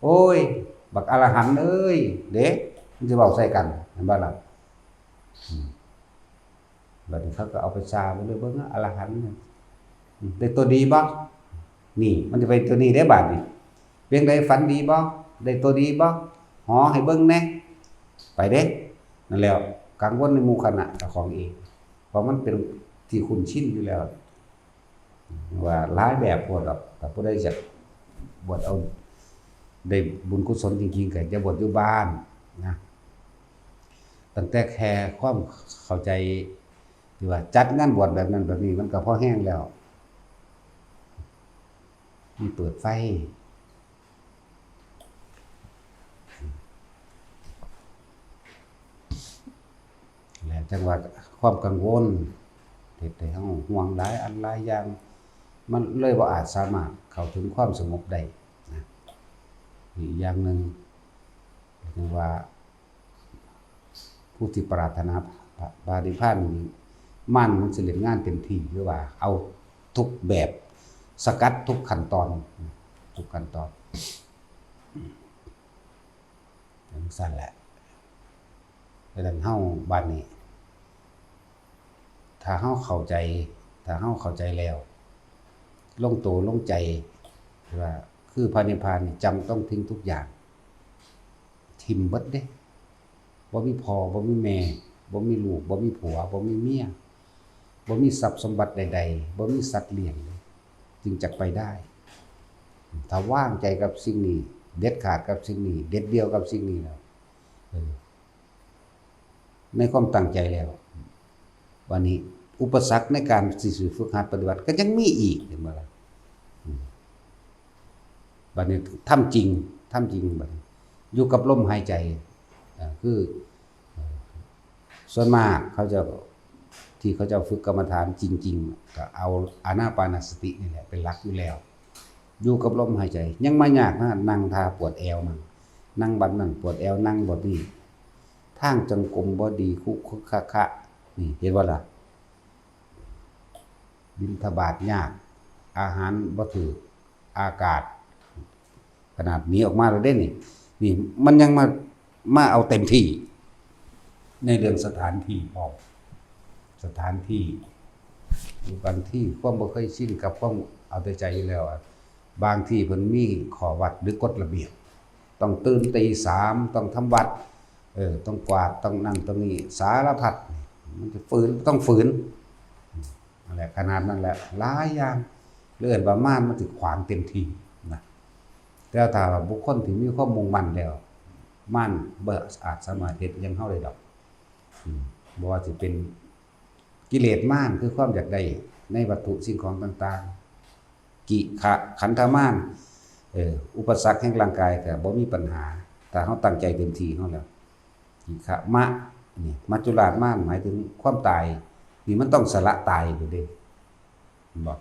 โอ้ย บักอรหันต์เอ้ย เด้ มันสิเว้าใส่กัน เห็นบ่ล่ะ อืม บัดนี้เขาก็เอาไปซ่างไปเลย เบิ่งนะ อรหันต์เนี่ย อืม ได้ตัวดีบ่ นี่ มันจะเป็นตัวนี้ได้บาดนี้ เพียงใดฝันดีบ่ ได้ตัวดีบ่ หอให้เบิ่งแหน่ ไปเด้ นั่นแหล้ว กังวลในหมู่คณะเจ้าของเอง เพราะมันเป็นที่คุ้นชินอยู่แล้ว ว่าหลายแบบโพดดอก ถ้าผู้ใดอยากบวชเอา ได้บุญกุศลจริงๆ ก็จะบวชอยู่บ้านนะ ตั้งแต่แค่ความเข้าใจที่ว่าจัดงานบวชแบบนั้นแบบนี้ มันก็พอแฮงแล้ว มีเปิดไฟ และจั่งว่าความกังวลเฮ็ดให้เฮาห่วงหลายอันหลายอย่าง มันเลยบ่อาจสามารถเข้าถึงความสงบได้นะ อีกอย่างหนึ่ง จั่งว่า ผู้ที่ปรารถนาพระนิพพานนี่ มารมันสิเล่นงานเต็มที่ คือว่าเอาทุกแบบ สกัดทุกขั้นตอน ทุกขั้นตอน จั่งซั้นแหละ ดังนั้นเฮาบัดนี้ ถ้าเฮาเข้าใจ ถ้าเฮาเข้าใจแล้ว ลงโตลงใจ ว่าคือพระนิพพานนี่จำต้องทิ้งทุกอย่าง ถิ่มเบิดเด้ บ่มีพ่อ บ่มีแม่ บ่มีลูก บ่มีผัว บ่มีเมีย บ่มีทรัพย์สมบัติใดๆ บ่มีสัตว์เลี้ยงเลย จึงจะไปได้ ถ้าวางใจกับสิ่งนี้ เด็ดขาดกับสิ่งนี้ เด็ดเดี่ยวกับสิ่งนี้แล้ว เออ ในความตั้งใจแล้ว บัดนี้อุปสรรคในการสิฝึกหัดปฏิบัติก็ยังมีอีก เห็นบ่ล่ะ อืม บัดนี้ทำจริง ทำจริงบัดนี้ อยู่กับลมหายใจ อ่า คือ เอ่อ ส่วนมากเขาจะ ที่เขาเจ้าฝึกกรรมฐานจริงๆ ก็เอาอานาปานสตินี่แหละเป็นหลักอยู่แล้ว อยู่กับลมหายใจ ยังมายากนะ นั่งท่าปวดแอวมั่ง นั่งบัดนั่นปวดแอว นั่งบัดนี้ ทางจงกรมบ่ดี คุกคุกคะคะ นี่ เห็นบ่ล่ะ บิณฑบาตยาก อาหารบ่ถูก อากาศ ขนาดหนีออกมาแล้วเด้นี่ นี่มันยังมา มาเอาเต็มที่ ในเรื่องสถานที่พร้อม สถานที่ บางที่ความบ่เคยชินกับความเอาแต่ใจอยู่แล้วอะ บางที่เพิ่นมีข้อวัดหรือกฎระเบียบ ต้องตื่นตีสาม ต้องทำวัด เออ ต้องกวาด ต้องนั่น ต้องนี่ สารพัด มันจะฝืน ต้องฝืน นั่นแหละ ขนาดนั้นแหละ หลายอย่าง เรื่องประมาณมันสิขวางเต็มที่นะ แต่ถ้าบุคคลที่มีความมุ่งมั่นแล้ว มันบ่อาจสามารถเฮ็ดหยังเฮาได้ดอก อืม บ่ว่าสิเป็นกิเลสมาร คือความอยากได้ในวัตถุสิ่งของต่างๆ กิขะขันธมาร เออ อุปสรรคแห่งร่างกายก็บ่มีปัญหา ถ้าเฮาตั้งใจเต็มที่เฮาแล้ว กิขะมะ นี่ มัจจุราชมาร หมายถึงความตาย นี่มันต้องสละตายอยู่เด้ เห็นบ่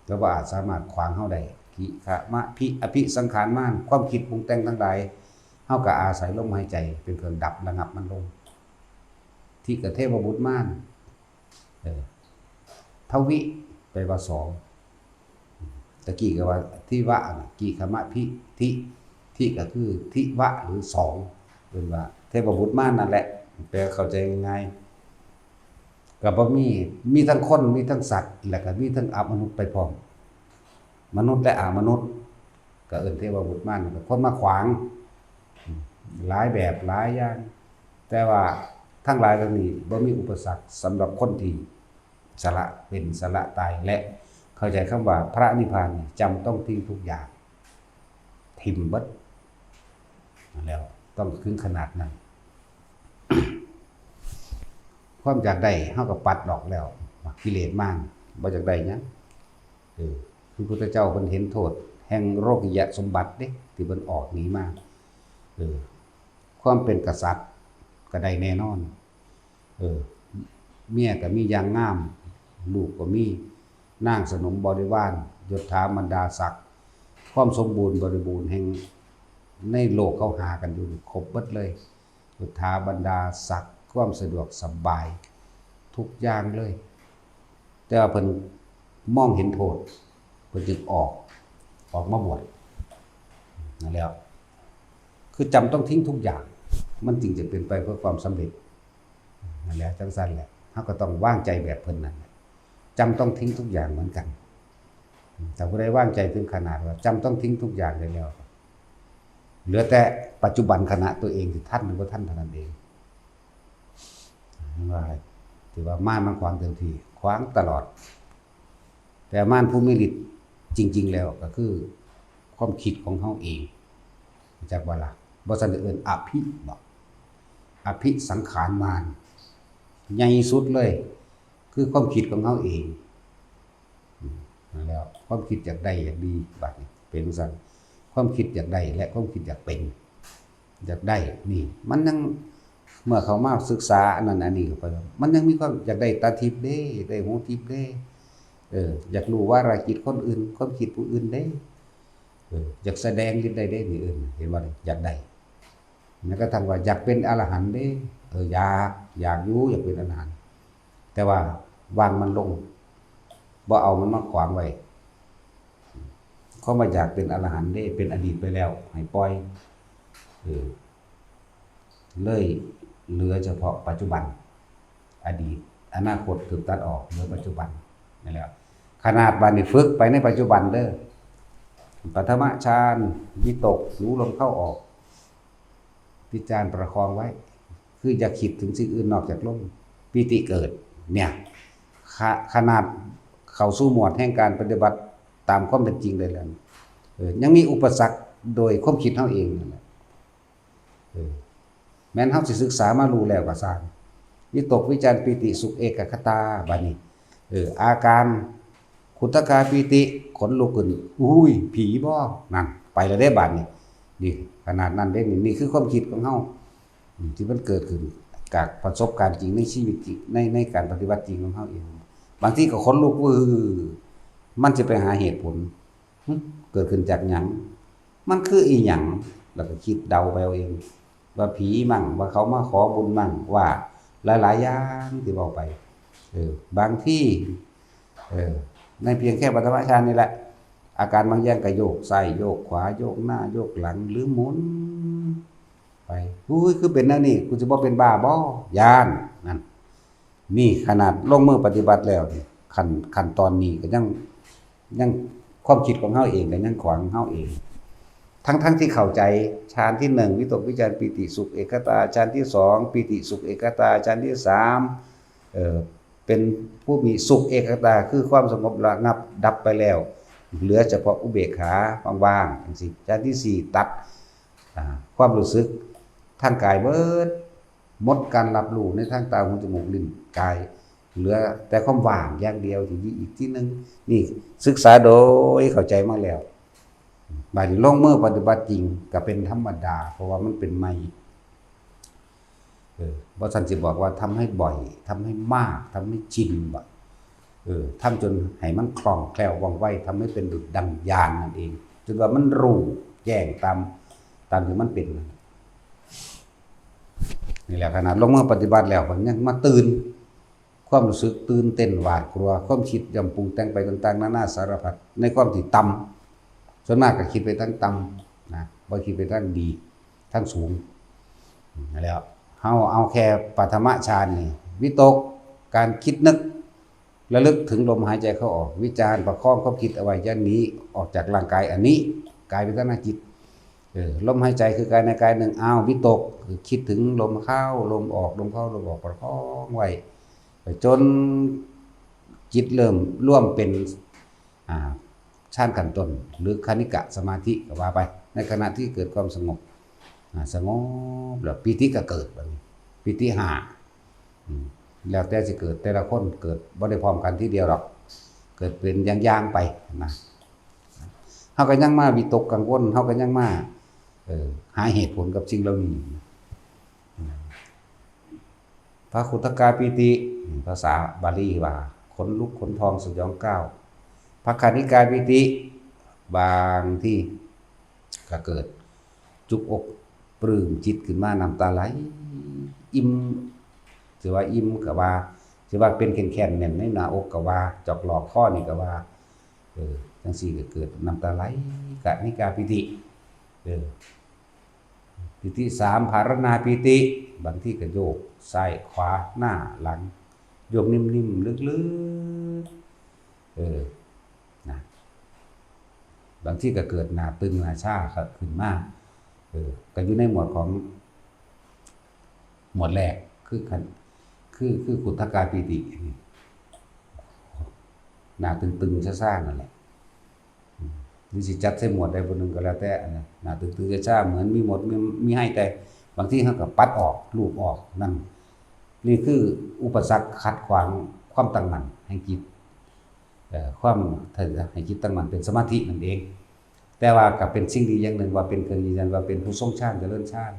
ก็บ่อาจสามารถขวางเฮาได้ กิขะมะ พิ อภิสังขารมาร ความคิดปรุงแต่งทั้งหลาย เฮาก็อาศัยลมหายใจเป็นเครื่องดับระงับมันลง ทิกะเทวบุตรมาร เออ ทวิ แปลว่าสอง ตะกี้ก็ว่าทิวะน่ะ กิขะมะ พิ ทิ ทิก็คือทิวะหรือสอง เพิ่นว่าเทวบุตรมารนั่นแหละ แปลเข้าใจง่ายๆ ก็บ่มี มีทั้งคน มีทั้งสัตว์ แล้วก็มีทั้งอมนุษย์ไปพร้อม มนุษย์และอมนุษย์ ก็เอิ้นเทวบุตรมาร ก็คนมาขวาง หลายแบบหลายอย่าง แต่ว่าทั้งหลายเหล่านี้บ่มีอุปสรรคสำหรับคนที่สละเป็นสละตาย และเข้าใจคำว่าพระนิพพานนี่จำต้องทิ้งทุกอย่าง ถิ่มเบิด แล้วต้องถึงขนาดนั้น ความอยากได้เฮาก็ปัดออกแล้ว กิเลสมาร บ่อยากได้หยัง เออ คือพุทธเจ้าเพิ่นเห็นโทษแห่งโลกิยะสมบัติเด้ ที่เพิ่นออกหนีมา เออ ความเป็นกษัตริย์ก็ได้แน่นอน เออ เมียก็มีอย่างงาม ลูกก็มี นางสนมบริวาร ยศถาบรรดาศักดิ์ ความสมบูรณ์บริบูรณ์แห่งในโลกเขาหากันอยู่นี่ครบเบิดเลย ยศถาบรรดาศักดิ์ ความสะดวกสบาย ทุกอย่างเลย แต่ว่าเพิ่นมองเห็นโทษ เพิ่นจึงออก ออกมาบวช นั่นแหละ คือจำต้องทิ้งทุกอย่าง มันจึงจะเป็นไปเพื่อความสำเร็จ นั่นแหละ จังซั่นแหละ เฮาก็ต้องวางใจแบบเพิ่นนั่นแหละ จำต้องทิ้งทุกอย่างเหมือนกัน ถ้าผู้ใดวางใจถึงขนาดว่าจำต้องทิ้งทุกอย่างได้แล้ว เหลือแต่ปัจจุบันขณะตัวเองที่ทันหรือบ่ทันเท่านั้นเอง ว่า ถือว่ามารมันขวางเต็มที่ ขวางตลอด แต่มารผู้มีฤทธิ์จริงๆ แล้วก็คือความคิดของเฮาเอง จักว่าล่ะ บ่ซั้นเอิ้นอภิบ่ อภิสังขารมาร ใหญ่สุดเลย คือความคิดของเฮาเอง อืม นั่นแหละ ความคิดอยากได้อยากดี บัดนี้เป็นจั่งซั้น ความคิดอยากได้และความคิดอยากเป็น อยากได้ นี่ มันยัง เมื่อเขามาศึกษาอันนั้นอันนี้เข้าไป มันยังมีความอยากได้ตาทิพย์เด้ อยากได้หูทิพย์เด้ เออ อยากรู้วาระจิตคนอื่น ความคิดผู้อื่นเด้ เออ อยากแสดงฤทธิ์ได้เด้ นี่ เออ เห็นบ่นี่ อยากได้ แม้กระทั่งว่าอยากเป็นอรหันต์เด้ เออ อยาก อยากอยู่ อยากเป็นอรหันต์ แต่ว่าวางมันลง บ่เอามันมาขวางไว้ คำว่าอยากเป็นอรหันต์เด้ เป็นอดีตไปแล้ว ให้ปล่อย เออ เลยเหลือเฉพาะปัจจุบัน อดีต อนาคตถูกตัดออก เหลือปัจจุบัน นั่นแหละ ขนาดบัดนี้ฝึกไปในปัจจุบันเด้อ ปฐมฌาน วิตก รู้ลมเข้าออก พิจารณาประคองไว้ คืออย่าคิดถึงสิ่งอื่นนอกจากลม ปีติเกิด เนี่ย ขะ- ขนาดเข้าสู่หมวดแห่งการปฏิบัติตามความเป็นจริงได้แล้ว เออ ยังมีอุปสรรคโดยความคิดเฮาเองนั่นแหละ เออ แม้นเฮาสิศึกษามารู้แล้วก็ซ่าง วิตก วิจาร ปีติ สุข เอกัคคตา บัดนี้ เออ อาการ ขุทคาปีติ ขนลุกขึ้น อุ้ย ผีบ่ นั่น ไปแล้วเด้บัดนี้ นี่ ขนาดนั้นเด้ นี่ นี่คือความคิดของเฮา อืม ที่มันเกิดขึ้น จากประสบการณ์จริงในชีวิตจริง ในในการปฏิบัติจริงของเฮาเอง บางทีก็ขนลุก เออ มันสิไปหาเหตุผล หึ เกิดขึ้นจากหยัง มันคืออีหยัง แล้วก็คิดเดาไปเอาเอง ว่าผีมั่ง ว่าเขามาขอบุญมั่ง ว่าหลายๆอย่างที่เว้าไป เออ บางที เออ ในเพียงแค่ปฐมฌานนี่แหละ อาการบางอย่างก็โยกซ้ายโยกขวา โยกหน้าโยกหลัง หรือหมุนไป อุ้ย คือเป็นแนวนี้ กูสิบ่เป็นบ้าบ่ ย้าน นั่น นี่ขนาดลงมือปฏิบัติแล้วนี่ ขั้น ขั้นตอนนี้ก็ยัง ยัง ความคิดของเฮาเองก็ยังขวางเฮาเอง ทั้งๆที่เข้าใจ ฌานที่หนึ่ง วิตกวิจารปีติสุขเอกคตา ฌานที่สอง ปีติสุขเอกคตา ฌานที่สาม เอ่อ เป็นผู้มีสุขเอกคตา คือความสงบระงับดับไปแล้ว เหลือเฉพาะอุเบกขาว่างๆ จังซี้ ฌานที่สี่ ตัด อ่า ความรู้สึกทางกายเบิด หมดการรับรู้ในทางตา หู จมูก ลิ้น กาย เหลือแต่ความว่างอย่างเดียว ที่อยู่อีกที่หนึ่ง นี่ศึกษาโดยเข้าใจมาแล้ว บาดนี้ลงมือปฏิบัติจริงก็เป็นธรรมดา เพราะว่ามันเป็นใหม่ เออ บ่ซั้นสิบอกว่าทำให้บ่อย ทำให้มาก ทำให้ชินบ่ เออ ทำจนให้มันคล่องแคล่วว่องไว ทำให้เป็นดุจดังญาณนั่นเอง จนว่ามันรู้แจ้งตาม ตามที่มันเป็น นี่แหละ ขนาดลงมือปฏิบัติแล้ว มันยังมาตื่น ความรู้สึกตื่นเต้นหวาดกลัว ความคิดย่อมปรุงแต่งไปต่างๆ นานาสารพัด ในความที่ต่ำ ส่วนมากก็คิดไปทางต่ำนะ บ่คิดไปทางดี ทางสูง นั่นแหล้ว เฮาเอาแค่ปฐมฌานนี่ วิตก การคิดนึก ระลึกถึงลมหายใจเข้าออก วิจารประคองความคิดเอาไว้ อย่าหนีออกจากร่างกายอันนี้ กายเวทนาจิต เออ ลมหายใจคือกายในกายหนึ่ง อ้าว วิตก คือคิดถึงลมเข้า ลมออก ลมเข้า ลมออก ประคองไว้ ไปจนจิตเริ่มรวมเป็น อ่า ฌานขั้นต้น หรือคณิกะสมาธิก็ว่าไป ในขณะที่เกิดความสงบ อ่า สงบแล้วปีติก็เกิด บัดนี้ ปีติห้า อืม แล้วแต่สิเกิด แต่ละคนเกิดบ่ได้พร้อมกันทีเดียวหรอก เกิดเป็นอย่างๆ ไปนะ เฮาก็ยังมาวิตกกังวล เฮาก็ยังมา เอ่อ หาเหตุผลกับสิ่งเหล่านี้ พระขุทกาปีติ ภาษาบาลีว่า ขนลุกขนพองสยองกล้าว พระคณิกาปีติ บางทีก็เกิดจุกอกปลื้มจิตขึ้นมา น้ำตาไหล อิ่ม สิว่าอิ่มก็ว่า สิว่าเป็นแข้นๆ แน่นในหน้าอกก็ว่า จอกหลอกคอนี่ก็ว่า เออ จังซี้ก็เกิดน้ำตาไหล คณิกาปีติ เออ ปีติสาม ภารณาปีติ บางทีก็โยกซ้ายขวาหน้าหลัง โยกนิ่มๆ ลึกๆ เออ นะ บางทีก็เกิดหน้าตึงหน้าชาขึ้นมา เออ ก็อยู่ในหมวดของ หมวดแรก คือคัน คือ คือขุทกาปีติ หน้าตึงๆ ชาๆ นั่นแหละ อืม หรือสิจัดใส่หมวดใดหมวดหนึ่งก็แล้วแต่นะ หน้าตึงๆ ชาๆ เหมือนมีหมด มี มีไห้ แต่บางทีเฮาก็ปัดออก ลูบออก นั่น นี่คืออุปสรรคขัดขวางความตั้งมั่นแห่งจิต เอ่อ ความ ให้จิตตั้งมั่นเป็นสมาธินั่นเอง แต่ว่าก็เป็นสิ่งดีอย่างหนึ่งว่าเป็นเครื่องยืนยันว่าเป็นผู้ทรงฌาน เจริญฌาน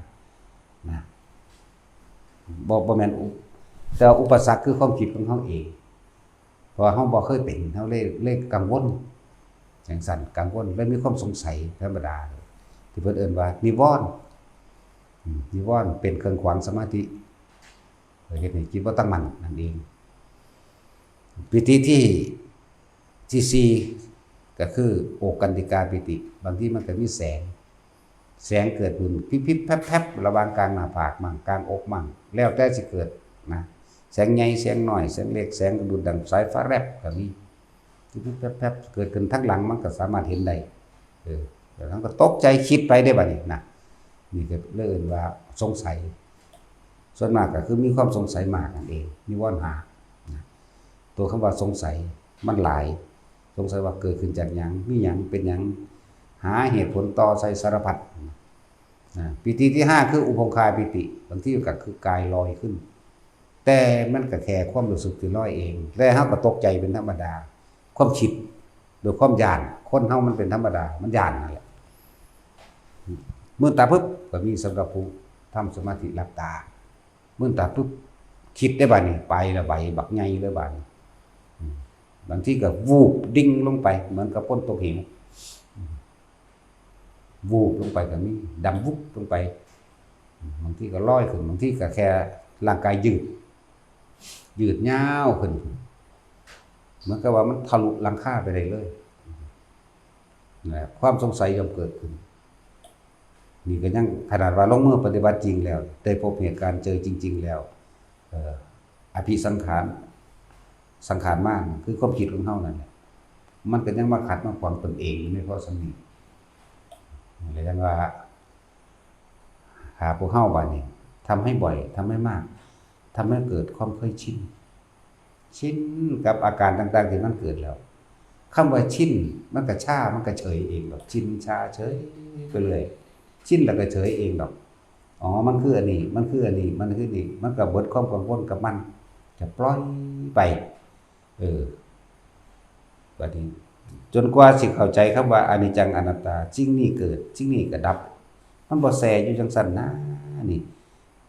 นะ บ่ บ่แม่นอุ- แต่ว่าอุปสรรคคือความคิดของเฮาเอง เพราะว่าเฮาบ่เคยเป็น เฮาเลย เลยกังวล จังซั่น กังวล เลยมีความสงสัยธรรมดา ที่เพิ่นเอิ้นว่านิวรณ์ อืม นิวรณ์เป็นเครื่องขวางสมาธิ เฮ็ดให้จิตบ่ตั้งมั่นนั่นเอง ปีติที่ ที่สี่ ก็คือโอกันติกาปีติ บางทีมันก็มีแสง แสงเกิดขึ้นพิบๆ แพรบๆ ระหว่างกลางหน้าผากมั่ง กลางอกมั่ง แล้วแต่สิเกิดนะ แสงใหญ่ แสงน้อย แสงเล็ก แสงกระดุดดังสายฟ้าแลบก็มี พิบๆ แพรบๆ เกิดขึ้นทางหลังมันก็สามารถเห็นได้ เออ แล้วมันก็ตกใจคิดไปได้บัดนี้นะ นี่ก็เลยเอิ้นว่าสงสัย ส่วนมากก็คือมีความสงสัยมากนั่นเอง นิวรณ์ห้า นะ ตัวคำว่าสงสัยมันหลาย สงสัยว่าเกิดขึ้นจากหยัง มีหยัง เป็นหยัง หาเหตุผลต่อใส่สารพัด นะ ปีติที่ห้า คืออุพงคาปีติ บางทีก็คือกายลอยขึ้น แต่มันก็แค่ความรู้สึกที่ลอยเอง แต่เฮาก็ตกใจเป็นธรรมดา ความคิด โดยความย้าน คนเฮามันเป็นธรรมดา มันย้านนั่นแหละ มืดตาปุ๊บ ก็มีสำหรับผู้ทำสมาธิหลับตา มื่นตาปุ๊บ คิดได้บาดนี้ ไปละใบบักใหญ่เลยบาดนี้ อืม บางทีก็วูบดิ่งลงไป เหมือนกับคนตกเหว อืม วูบลงไปก็มี ดำวุบลงไป อืม บางทีก็ลอยขึ้น บางทีก็แค่ร่างกายยืด ยืดยาวขึ้น เหมือนกับว่ามันทะลุหลังคาไปได้เลย นะ ความสงสัยย่อมเกิดขึ้น นี่ก็ยังขนาดว่าลงมือปฏิบัติจริงแล้ว ได้พบเหตุการณ์เจอจริงๆแล้ว เอ่อ อภิสังขาร สังขารมา คือความคิดของเฮานั่นแหละ มันก็ยังมาขัดมาขวางตนเองอยู่ในเพราะสำนี้ แล้วยังว่า หาพวกเฮาบาดนี้ ทำให้บ่อย ทำให้มาก ทำให้เกิดความเคยชิน ชินกับอาการต่างๆที่มันเกิดแล้ว คำว่าชิน มันก็ชา มันก็เฉยเองดอก ชินชาเฉยไปเรื่อย ชินแล้วก็เฉยเองดอก อ๋อ มันคืออันนี้ มันคืออันนี้ มันคือนี่ มันก็เบิดความกังวลกับมัน จะปล่อยไป เออ บัดนี้ จนกว่าสิเข้าใจคำว่าอนิจจังอนัตตา สิ่งนี้เกิด สิ่งนี้ก็ดับ มันบ่แซ่อยู่จังซั่นนะ นี่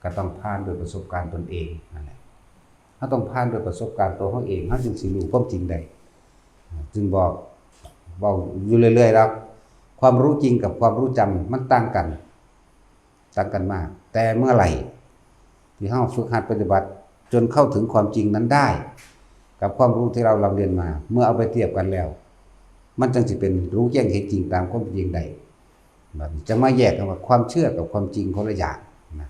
ก็ต้องผ่านด้วยประสบการณ์ตนเองนั่นแหละ เราต้องผ่านด้วยประสบการณ์ตัวเราเอง เราจึงสิรู้ความจริงได้ จึงบอก บอกอยู่เรื่อยๆแล้ว ความรู้จริงกับความรู้จำมันต่างกัน ต่างกันมาก แต่เมื่อไหร่ ที่เราฝึกหัดปฏิบัติจนเข้าถึงความจริงนั้นได้ กับความรู้ที่เราร่ำเรียนมา เมื่อเอาไปเทียบกันแล้ว มันจึงสิเป็นรู้แจ้งเห็นจริงตามความเป็นจริงได้ บัดนี้จะมาแยกกันว่าความเชื่อกับความจริงคนละอย่างนะ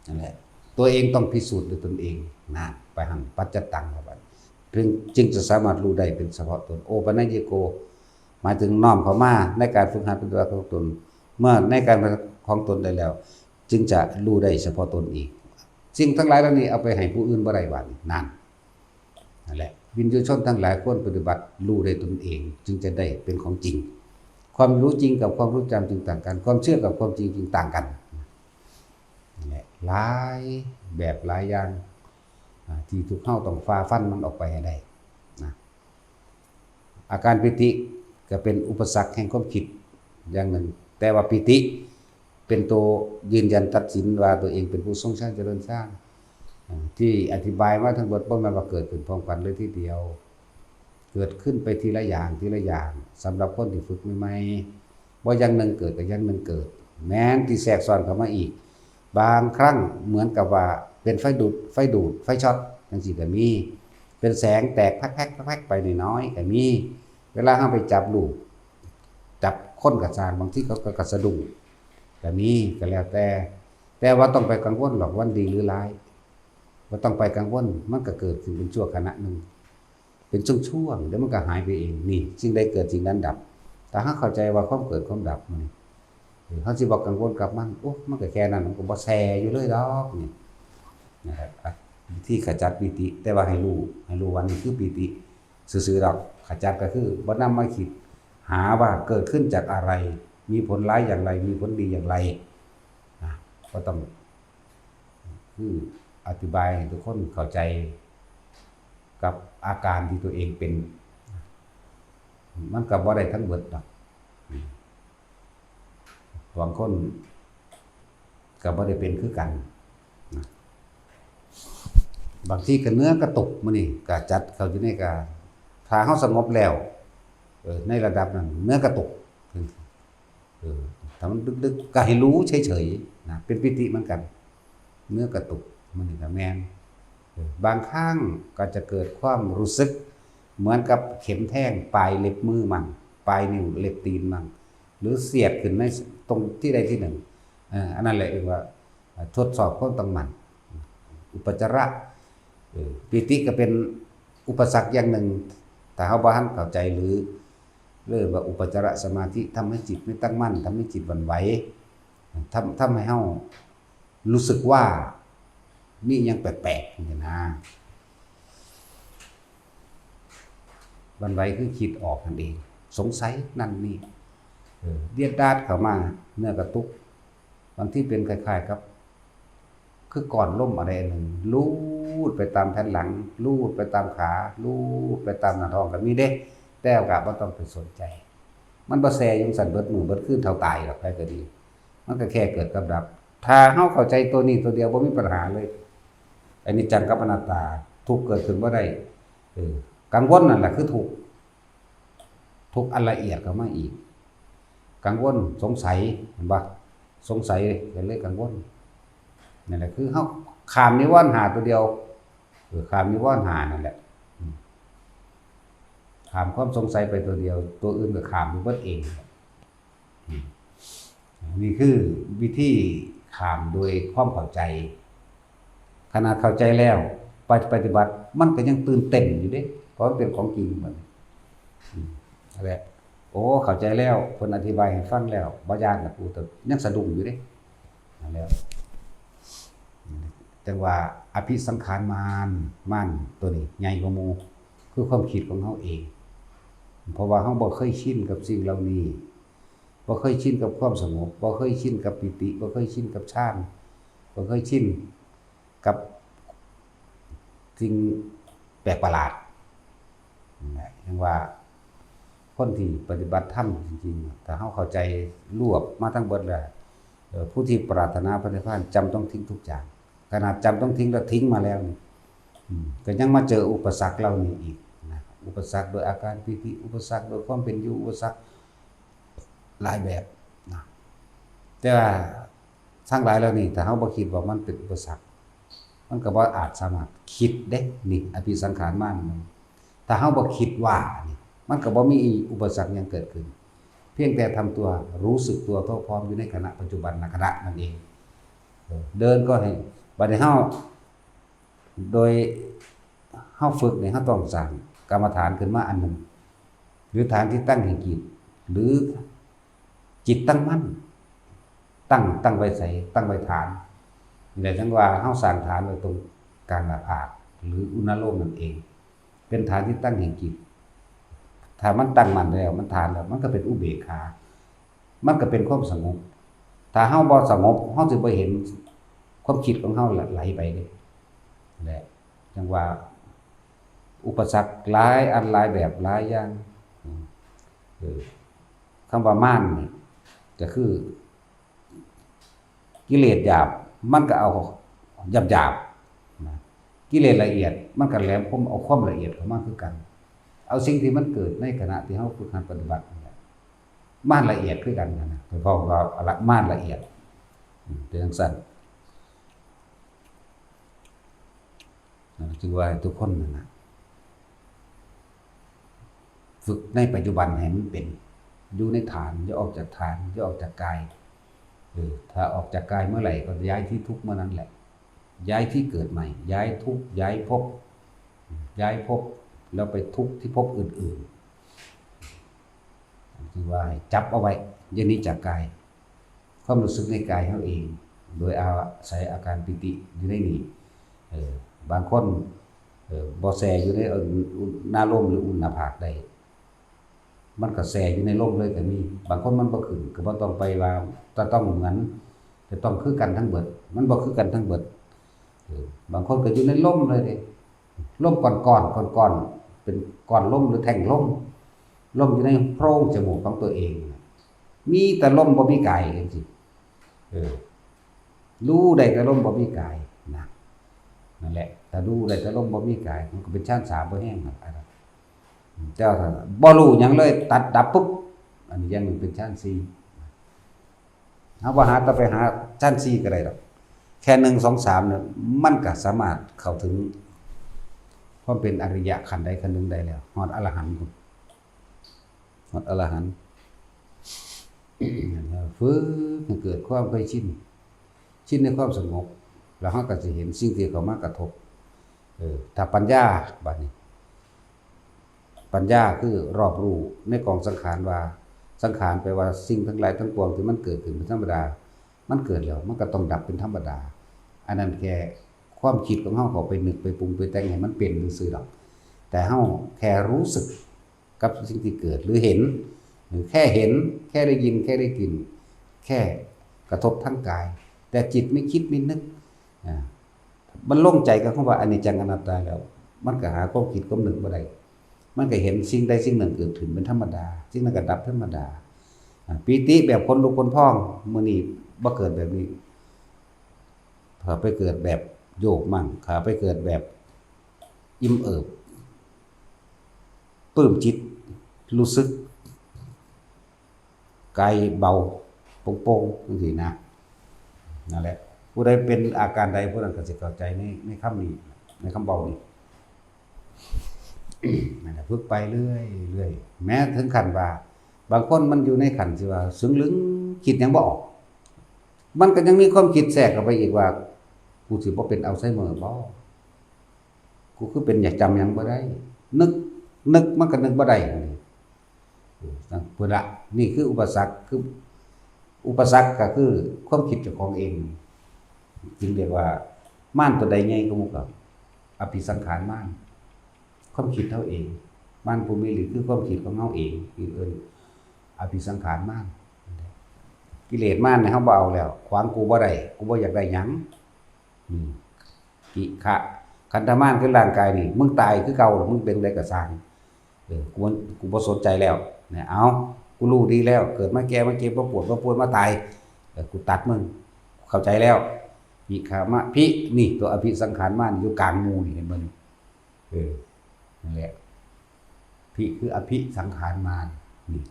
นั่นแหละ ตัวเองต้องพิสูจน์ด้วยตนเองนะ ไปหันปัจจตังแล้วบัดนี้ จึง จึงจะสามารถรู้ได้เป็นเฉพาะตน โอปัญญิโก หมายถึงน้อมเข้ามาในการฝึกหัดปฏิบัติของตน เมื่อในการของตนได้แล้ว จึงจะรู้ได้เฉพาะตนอีก สิ่งทั้งหลายเหล่านี้เอาไปให้ผู้อื่นบ่ได้ บัดนี้ นั่น นั่นแหละ วิญญูชนทั้งหลายควรปฏิบัติรู้ได้ตนเอง จึงจะได้เป็นของจริง ความรู้จริงกับความรู้จำจึงต่างกัน ความเชื่อกับความจริงจึงต่างกัน นั่นแหละ หลายแบบหลายอย่าง อ่า ที่ทุกเฮาต้องฝ่าฟันมันออกไปให้ได้นะ อาการปีติก็เป็นอุปสรรคแห่งความคิดอย่างหนึ่ง แต่ว่าปีติเป็นตัวยืนยันตัดสินว่าตัวเองเป็นผู้ทรงฌานเจริญฌาน อ่า ที่อธิบายมาทั้งหมดบ่แม่นว่าเกิดขึ้นพร้อมกันเลยทีเดียว เกิดขึ้นไปทีละอย่างทีละอย่าง สำหรับคนที่ฝึกใหม่ๆ บ่อย่างหนึ่งเกิดก็อย่างหนึ่งเกิด แม้นที่แทรกซ้อนเข้ามาอีก บางครั้งเหมือนกับว่าเป็นไฟดูด ไฟดูด ไฟช็อตจังซี้ก็มี เป็นแสงแตกแพรกๆๆๆ ไปน้อยๆก็มี เวลาเราไปจับลูก จับคนก็ซ่าง บางทีเขาก็ ก็สะดุ้งก็มี ก็แล้วแต่ แต่ว่าต้องไปกังวลหรอก วันดีหรือร้าย บ่ต้องไปกังวล มันก็เกิดขึ้นเป็นชั่วขณะหนึ่ง เป็นช่วงๆ เดี๋ยวมันก็หายไปเอง นี่ สิ่งใดเกิดสิ่งนั้นดับ ถ้าเราเข้าใจว่าความเกิดความดับมัน เออ เราสิบ่กังวลกับมัน โอ้ มันก็แค่นั้น มันก็บ่แซ่อยู่เลยดอก นี่ นะครับ อ่ะ วิธีขจัดปีติ แต่ว่าให้รู้ ให้รู้ว่านี่คือปีติ ซื่อๆดอก ขจัดก็คือบ่นำมาคิด หาว่าเกิดขึ้นจากอะไร มีผลร้ายอย่างไร มีผลดีอย่างไร นะ ก็ต้อง คืออธิบายให้ทุกคนเข้าใจ กับอาการที่ตัวเองเป็น มันก็บ่ได้ทั้งเบิดดอก บางคนก็บ่ได้เป็นคือกันนะ บางทีก็เหนือกระตุก มื้อนี้ก็จัดเข้าอยู่ในกา ถ้าเราสงบแล้ว เออ ในระดับนั้น เหนือกระตุก เออ ถ้ามันดึกๆ ก็ให้รู้เฉยๆ นะ เป็นปีติเหมือนกัน เหนือกระตุก มื้อนี้ก็แม่น เออ บางครั้งก็จะเกิดความรู้สึกเหมือนกับเข็มแทงปลายเล็บมือมั่ง ปลายนิ้วเล็บตีนมั่ง หรือเสียดขึ้นในตรงที่ใดที่หนึ่ง เอ่อ อันนั้นแหละเรียกว่า เอ่อ ทดสอบความตั้งมั่น อุปจาระ เอ่อ ปีติก็เป็นอุปสรรคอย่างหนึ่ง ถ้าเราบ่ทันเข้าใจหรือ เรียกว่าอุปจารสมาธิ ทำให้จิตไม่ตั้งมั่น ทำให้จิตหวั่นไหว ทำ ทำให้เรารู้สึกว่ามีอิหยังแปลกๆ นี่นะ หวั่นไหวคือคิดออกนั่นเอง สงสัยนั่นนี่ เออ เดียดดาดเข้ามา เหนือกระตุก บางทีเป็นคล้ายๆกับ คือก้อนลมอะไรอันหนึ่ง ลูดไปตามแผ่นหลัง ลูดไปตามขา ลูดไปตามหน้าท้องก็มีเด้ แต่ก็บ่ต้องไปสนใจ มันบ่แซ่อยู่จั่งซั้นเบิดมื้อเบิดคืนเท่าตายดอก ไผก็ดี มันก็แค่เกิดกับดับ ถ้าเฮาเข้าใจตัวนี้ตัวเดียวบ่มีปัญหาเลย อนิจจังกับอนัตตา ทุกข์เกิดขึ้นบ่ได้ เออ กังวลนั่นแหละคือทุกข์ ทุกข์อันละเอียดเข้ามาอีก กังวลสงสัย เห็นปะ สงสัยก็เลยกังวล นั่นแหละคือเฮาข้ามนิวรณ์ห้าตัวเดียว เออ ข้ามนิวรณ์ห้านั่นแหละ อืม ข้ามความสงสัยไปตัวเดียว ตัวอื่นก็ข้ามไปเบิดเอง อืม นี่คือวิธีข้ามโดยความเข้าใจ ขนาดเข้าใจแล้ว ไปปฏิบัติ มันก็ยังตื่นเต้นอยู่เด้ เพราะมันเป็นของจริงมัน อืม นั่นแหละ โอ้ เข้าใจแล้ว เพิ่นอธิบายให้ฟังแล้ว บ่ย้านนะ กูแต่ยังสะดุ้งอยู่เด้ นั่นแหละ จังว่าอภิสังขารมาร มารตัวนี้ใหญ่กว่าหมู่ คือความคิดของเฮาเอง เพราะว่าเฮาบ่เคยชินกับสิ่งเหล่านี้ บ่เคยชินกับความสงบ บ่เคยชินกับปีติ บ่เคยชินกับฌาน บ่เคยชินกับสิ่งแปลกประหลาด นั่นแหละ จังว่าคนที่ปฏิบัติธรรมจริงๆ ถ้าเฮาเข้าใจรวบมาทั้งเบิดแล้ว เอ่อ ผู้ที่ปรารถนาพระนิพพานจำต้องทิ้งทุกอย่าง ขนาดจำต้องทิ้งแล้วทิ้งมาแล้วนี่ อืม ก็ยังมาเจออุปสรรคเหล่านี้อีกนะ อุปสรรคโดยอาการปีติ อุปสรรคโดยความเป็นอยู่ อุปสรรคหลายแบบนะ แต่ว่าทั้งหลายเหล่านี้ ถ้าเฮาบ่คิดว่ามันเป็นอุปสรรค มันก็บ่อาจสามารถคิดเด้ นี่ อภิสังขารมารนี่ ถ้าเฮาบ่คิดว่านี่ มันก็บ่มีอุปสรรคหยังเกิดขึ้น เพียงแต่ทำตัวรู้สึกตัวทั่วพร้อมอยู่ในขณะปัจจุบันนะขณะนั่นเอง เออ เดินก็ให้ บัดนี้เฮา โดยเฮาฝึกนี่ เฮาต้องสร้างกรรมฐานขึ้นมาอันหนึ่ง หรือฐานที่ตั้งแห่งจิต หรือจิตตั้งมั่น ตั้ง ตั้งไว้ไส ตั้งไว้ฐาน นี่แหละจังว่าเฮาสร้างฐานไว้ตรงกลางหน้าผาก หรืออุณาโลมนั่นเอง เป็นฐานที่ตั้งแห่งจิต ถ้ามันตั้งมั่นแล้ว มันฐานแล้ว มันก็เป็นอุเบกขา มันก็เป็นความสงบ ถ้าเฮาบ่สงบ เฮาสิบ่เห็นความคิดของเฮาไหลไปเด้ แหละ จังว่าอุปสรรคหลายอันหลายแบบหลายอย่าง อืม เออ คำว่ามารนี่ก็คือ กิเลสหยาบ มันก็เอาหยาบๆ นะ กิเลสละเอียด มันก็แหลมคม เอาความละเอียดเข้ามาคือกัน เอาสิ่งที่มันเกิดในขณะที่เฮาฝึกหัดปฏิบัตินี่แหละ มารละเอียดคือกันนะ ไปพ้อว่าละ มารละเอียด อืม เป็นจังซั่น นะ จึงว่าให้ทุกคนนั่นนะ ฝึกในปัจจุบันให้มันเป็น อยู่ในฐาน อย่าออกจากฐาน อย่าออกจากกาย เออ ถ้าออกจากกายเมื่อไหร่ก็ย้ายที่ทุกข์เมื่อนั้นแหละ ย้ายที่เกิดใหม่ ย้ายทุกข์ ย้ายภพ ย้ายภพ แล้วไปทุกข์ที่ภพอื่นๆ คือว่าให้จับเอาไว้ อย่าหนีจากกาย ความรู้สึกในกายเฮาเอง โดยอาศัยอาการปีติอยู่ในนี้ เออ บางคน เออ บ่แช่อยู่ในอุณาโลมหรืออุณาผากได้ มันก็แช่อยู่ในลมเลยก็มี บางคนมันบ่ขึ้น ก็บ่ต้องไปว่าจะต้องเหมือน จะต้องคือกันทั้งเบิด มันบ่คือกันทั้งเบิด เออ บางคนก็อยู่ในลมเลยเด้ ลมก้อนๆ ก้อนๆ เป็นก้อนลมหรือแท่งลม ลมอยู่ในโพรงจมูกของตัวเอง มีแต่ลมบ่มีกายจังซี่ เออ รู้ได้แต่ลมบ่มีกายนะ นั่นแหละ ถ้ารู้ได้แต่ลมบ่มีกาย มันก็เป็นฌานสามบ่แห้งหรอก อันนั้น แต่ว่าถ้าบ่รู้หยังเลย ตัดดับปุ๊บ อันนี้ยังเป็นฌานสี่ เฮาบ่หา ต้องไปหาฌานสี่ก็ได้ดอก แค่หนึ่ง สอง สามเนี่ย มันก็สามารถเข้าถึงความเป็นอริยะขั้นใดขั้นหนึ่งได้แล้ว ฮอดอรหันต์พุ้น ฮอดอรหันต์ ฝึกให้เกิดความเคยชิน ชินในความสงบ แล้วเฮาก็สิเห็นสิ่งที่เข้ามากระทบ เออ ถ้าปัญญา บัดนี้ ปัญญาคือรอบรู้ในกองสังขารว่า สังขารแปลว่าสิ่งทั้งหลายทั้งปวงที่มันเกิดขึ้นเป็นธรรมดา มันเกิดแล้วมันก็ต้องดับเป็นธรรมดา อันนั้นแค่ความคิดของเฮาเข้าไปนึกไปปรุงไปแต่งให้มันเป็นซื่อๆดอก แต่เฮาแค่รู้สึกกับสิ่งที่เกิด หรือเห็น หรือแค่เห็น แค่ได้ยิน แค่ได้กลิ่น แค่กระทบทางกาย แต่จิตไม่คิดไม่นึก อ่า มันลงใจกับคำว่าอนิจจังอนัตตาแล้ว มันก็หาความคิดความนึกบ่ได้ มันก็เห็นสิ่งใดสิ่งหนึ่งเกิดขึ้นเป็นธรรมดา สิ่งนั้นก็ดับธรรมดา อ่า ปีติแบบขนลุกขนพอง มื้อนี้บ่เกิดแบบนี้ ข้าไปเกิดแบบโยกมั่ง ข้าไปเกิดแบบอิ่มเอิบ ปลื้มจิต รู้สึก กายเบา โปร่งๆ จังซี้นะ นั่นแหละ ผู้ใดเป็นอาการใด ผู้นั้นก็สิเข้าใจใน ในคำนี้ ในคำเว้านี้ นั่นแหละ ฝึกไปเรื่อยๆ แม้ถึงขั้นว่า บางคนมันอยู่ในขั้นที่ว่า สึงลึง คิดหยังบ่ออก มันก็ยังมีความคิดแทรกเข้าไปอีกว่า กูสิบ่เป็นอัลไซเมอร์บ่ กูคือเป็นหยัง จำหยังบ่ได้ นึก นึกมันก็นึกบ่ได้ เออ นั่นพุ้นละ นี่คืออุปสรรค คือ อุปสรรคก็คือความคิดเจ้าของเอง จึงเรียกว่ามารตัวใดใหญ่กว่าหมู่ก็ อภิสังขารมาร ความคิดเฮาเอง มารผู้มีฤทธิ์คือความคิดของเฮาเอง ที่เอิ้นอภิสังขารมาร กิเลสมารเนี่ยเฮาบ่เอาแล้ว ขวางกูบ่ได้ กูบ่อยากได้หยัง อืม กิขะ ขันธมารคือร่างกายนี่ มึงตายคือเก่า มึงเป็นอะไรก็ซ่าง เออ กูบ่ กูบ่สนใจแล้ว เนี่ย เอา กูรู้ดีแล้ว เกิดมาแก่มาเจ็บมาปวดมาปวดมาตาย เออ กูตัดมึง เข้าใจแล้ว กิขะมะพิ นี่ ตัวอภิสังขารมารนี่อยู่กลางหมู่นี่ เห็นบ่นี่ เออ นั่นแหละ พิ คืออภิสังขารมาร นี่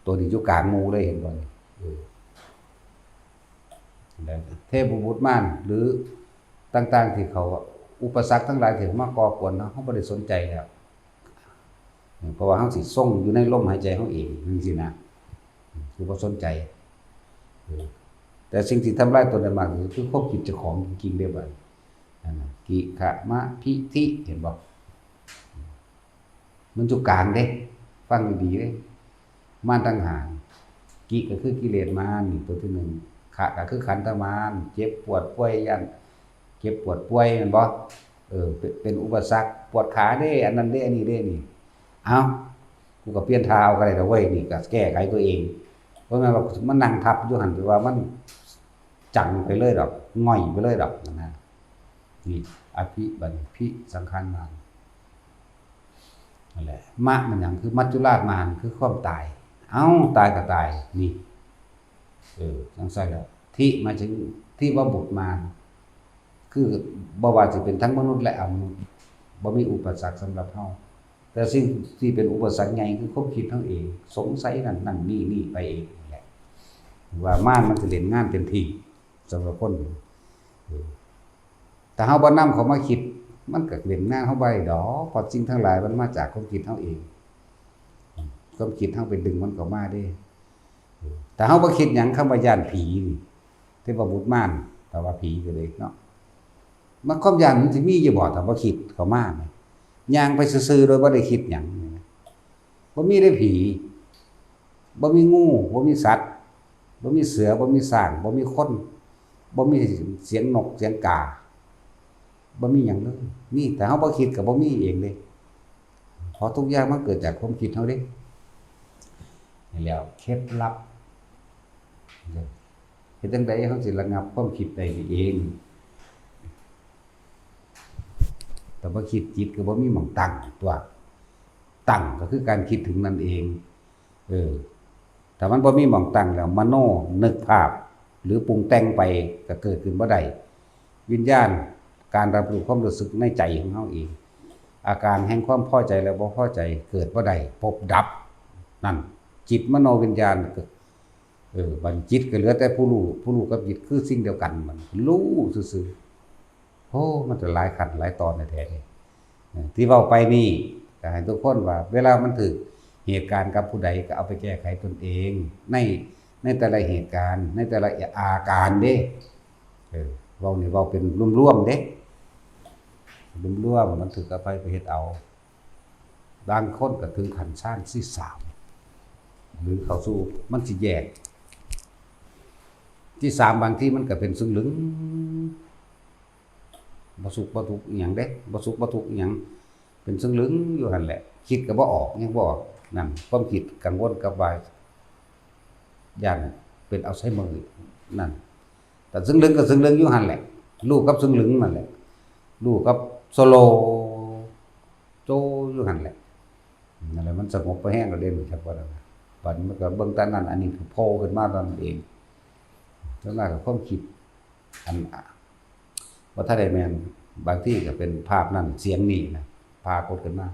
ตัวนี้อยู่กลางหมู่เลย เห็นบ่นี่ เออ แล้วเทพบุตรมารหรือต่างๆ ที่เขา อุปสรรคทั้งหลายที่มาก่อกวนเฮา เฮาบ่ได้สนใจแล้ว เพราะว่าเฮาสิทรงอยู่ในลมหายใจเฮาเองจังซี้นะ คือบ่สนใจ เออ แต่สิ่งที่ทำลายตนได้มากที่สุดคือความคิดเจ้าของจริงๆ เด้บัดนี้ นั่นน่ะ กิขะมะพิธิ เห็นบ่ มันอยู่กลางเด้ ฟังดีๆ เด้ มารทั้งห้า กิก็คือกิเลสมาร ตัวที่หนึ่ง ขะก็คือขันธมาร เจ็บปวดป่วย ย่านเจ็บปวดป่วย แม่นบ่ เออ เป็น เป็นอุปสรรค ปวดขาเด้ อันนั้นเด้ อันนี้เด้ นี่ เอ้า กูก็เปลี่ยนท่าเอาก็ได้ดอกเว้ย นี่ก็แก้ไขตัวเอง เพราะแม่นว่ามันนั่งทับอยู่หั่น แปลว่ามันจังไปเลยดอก ง่อยไปเลยดอกนะ นี่ อภิ บัดนี้ พิสังขารมาร นั่นแหละ มะมันหยัง คือมัจจุราชมาร คือความตาย เอ้า ตายก็ตาย นี่ เออ จังซั่นแหละ ทิ หมายถึง ทิวบุตรมาร คือบ่ว่าสิเป็นทั้งมนุษย์และอมนุษย์ บ่มีอุปสรรคสำหรับเฮา แต่สิ่งที่เป็นอุปสรรคใหญ่คือความคิดเฮาเอง สงสัยนั่นนั่นนี่นี่ไปเองนั่นแหละ ว่ามารมันสิเล่นงานเต็มที่สำหรับคน เออ ถ้าเฮาบ่นำเขามาคิด มันก็เล่นงานเฮาบ่ได้ดอก เพราะสิ่งทั้งหลายมันมาจากความคิดเฮาเอง ความคิดเฮาไปดึงมันเข้ามาเด้ เออ ถ้าเฮาบ่คิดหยัง คำว่าย้านผีนี่ เทพบุตรมาร ถ้าว่าผีก็เลยเนาะ มันความย้านมันสิมีอยู่บ่ ถ้าบ่คิดเข้ามานี่ ย่างไปซื่อๆ โดยบ่ได้คิดหยังนี่นะ บ่มีเด้ผี บ่มีงู บ่มีสัตว์ บ่มีเสือ บ่มีช้าง บ่มีคน บ่มีเสียงนกเสียงกา บ่มีหยังเลย มี แต่เฮาบ่คิดก็บ่มีเองเด้ เพราะทุกอย่างมันเกิดจากความคิดเฮาเด้ นี่แหละเคล็ดลับ เฮ็ดจั่งใดเฮาสิระงับความคิดได้นี่เอง แต่บ่คิดจิตก็บ่มีหม่องตั้งตั๊ว ตั้งก็คือการคิดถึงนั่นเอง เออ ถ้ามันบ่มีหม่องตั้งแล้ว มโนนึกภาพ หรือปรุงแต่งไปก็เกิดขึ้นบ่ได้ วิญญาณ การรับรู้ความรู้สึกในใจของเฮาเอง อาการแห่งความพอใจและบ่พอใจเกิดบ่ได้ ภพดับ นั่น จิตมโนวิญญาณก็ เออ บัดจิตก็เหลือแต่ผู้รู้ ผู้รู้กับจิตคือสิ่งเดียวกัน มันรู้ซื่อๆ โอ้ มันจะหลายขั้นหลายตอนแท้ๆ เด้ เออ ที่เว้าไปนี่ ก็ให้ทุกคนว่า เวลามันถืกเหตุการณ์กับผู้ใดก็เอาไปแก้ไขตนเอง ใน ในแต่ละเหตุการณ์ ในแต่ละอาการเด้ เออ เว้านี่เว้าเป็นรวมๆ เด้ รวมๆ มันถืกเอาไป ไปเฮ็ดเอา บางคนก็ถึงขั้นฌานที่สาม หรือเข้าสู่ มันสิแยก ที่สาม บางทีมันก็เป็นซึ่งลึง บ่สุขบ่ทุกข์อิหยังเด้ บ่สุขบ่ทุกข์อิหยัง เป็นซึ่งลึงอยู่หั่นแหละ คิดก็บ่ออก หยังบ่ออก นั่น ความคิดกังวลกับว่า ย่านเป็นอัลไซเมอร์ นั่น แต่ซึ่งลึงก็ซึ่งลึงอยู่หั่นแหละ รู้กับซึ่งลึงนั่นแหละ รู้กับสโลว์ โจอยู่หั่นแหละ นั่นแหละ มันสงบไปแฮงแล้วเด้ มันจักว่านั่นน่ะ บัดนี้มันก็เบิ่งแต่นั้น อันนี้คือโผล่ขึ้นมาตอนนั้นเอง ส่วนมากก็ความคิด อัน บ่ทันได้แม่น บางทีก็เป็นภาพนั้นเสียงนี้นะ ปรากฏขึ้นมา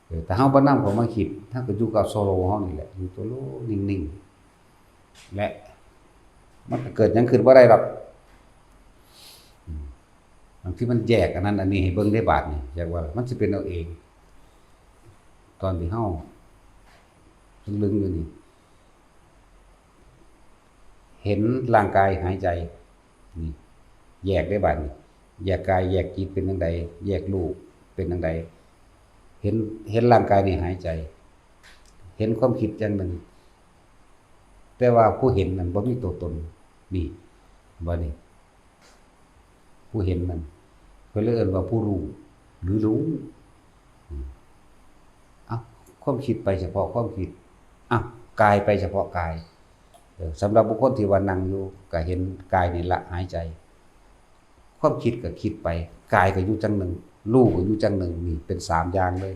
เออ ถ้าเฮาบ่นำเข้ามาคิด เฮาก็อยู่กับสโลว์เฮานี่แหละ อยู่ตัวโลว์นิ่งๆ และมันก็เกิดหยังขึ้นบ่ได้ดอก อืม บางทีมันแยกอันนั้นอันนี้ให้เบิ่งได้บาดนี่ อยากว่ามันสิเป็นเอาเอง ตอนที่เฮาลึงๆอยู่นี่ เห็นร่างกายหายใจ นี่ แยกได้บาดนี่ แยกกายแยกจิตเป็นจั่งใด แยกรูปเป็นจั่งใด เห็น เห็นร่างกายนี่หายใจ เห็นความคิดอย่างหนึ่ง แต่ว่าผู้เห็นนั้นบ่มีตัวตน นี่ บาดนี่ ผู้เห็นนั้น เพิ่นเลยเอิ้นว่าผู้รู้ หรือรู้ อืม เอ้า ความคิดไปเฉพาะความคิด เอ้า กายไปเฉพาะกาย เออ สำหรับบุคคลที่ว่านั่งอยู่ ก็เห็นกายนี่ละหายใจ ความคิดก็คิดไป กายก็อยู่จั่งหนึ่ง รู้ก็อยู่จั่งหนึ่ง นี่เป็นสามอย่างเลย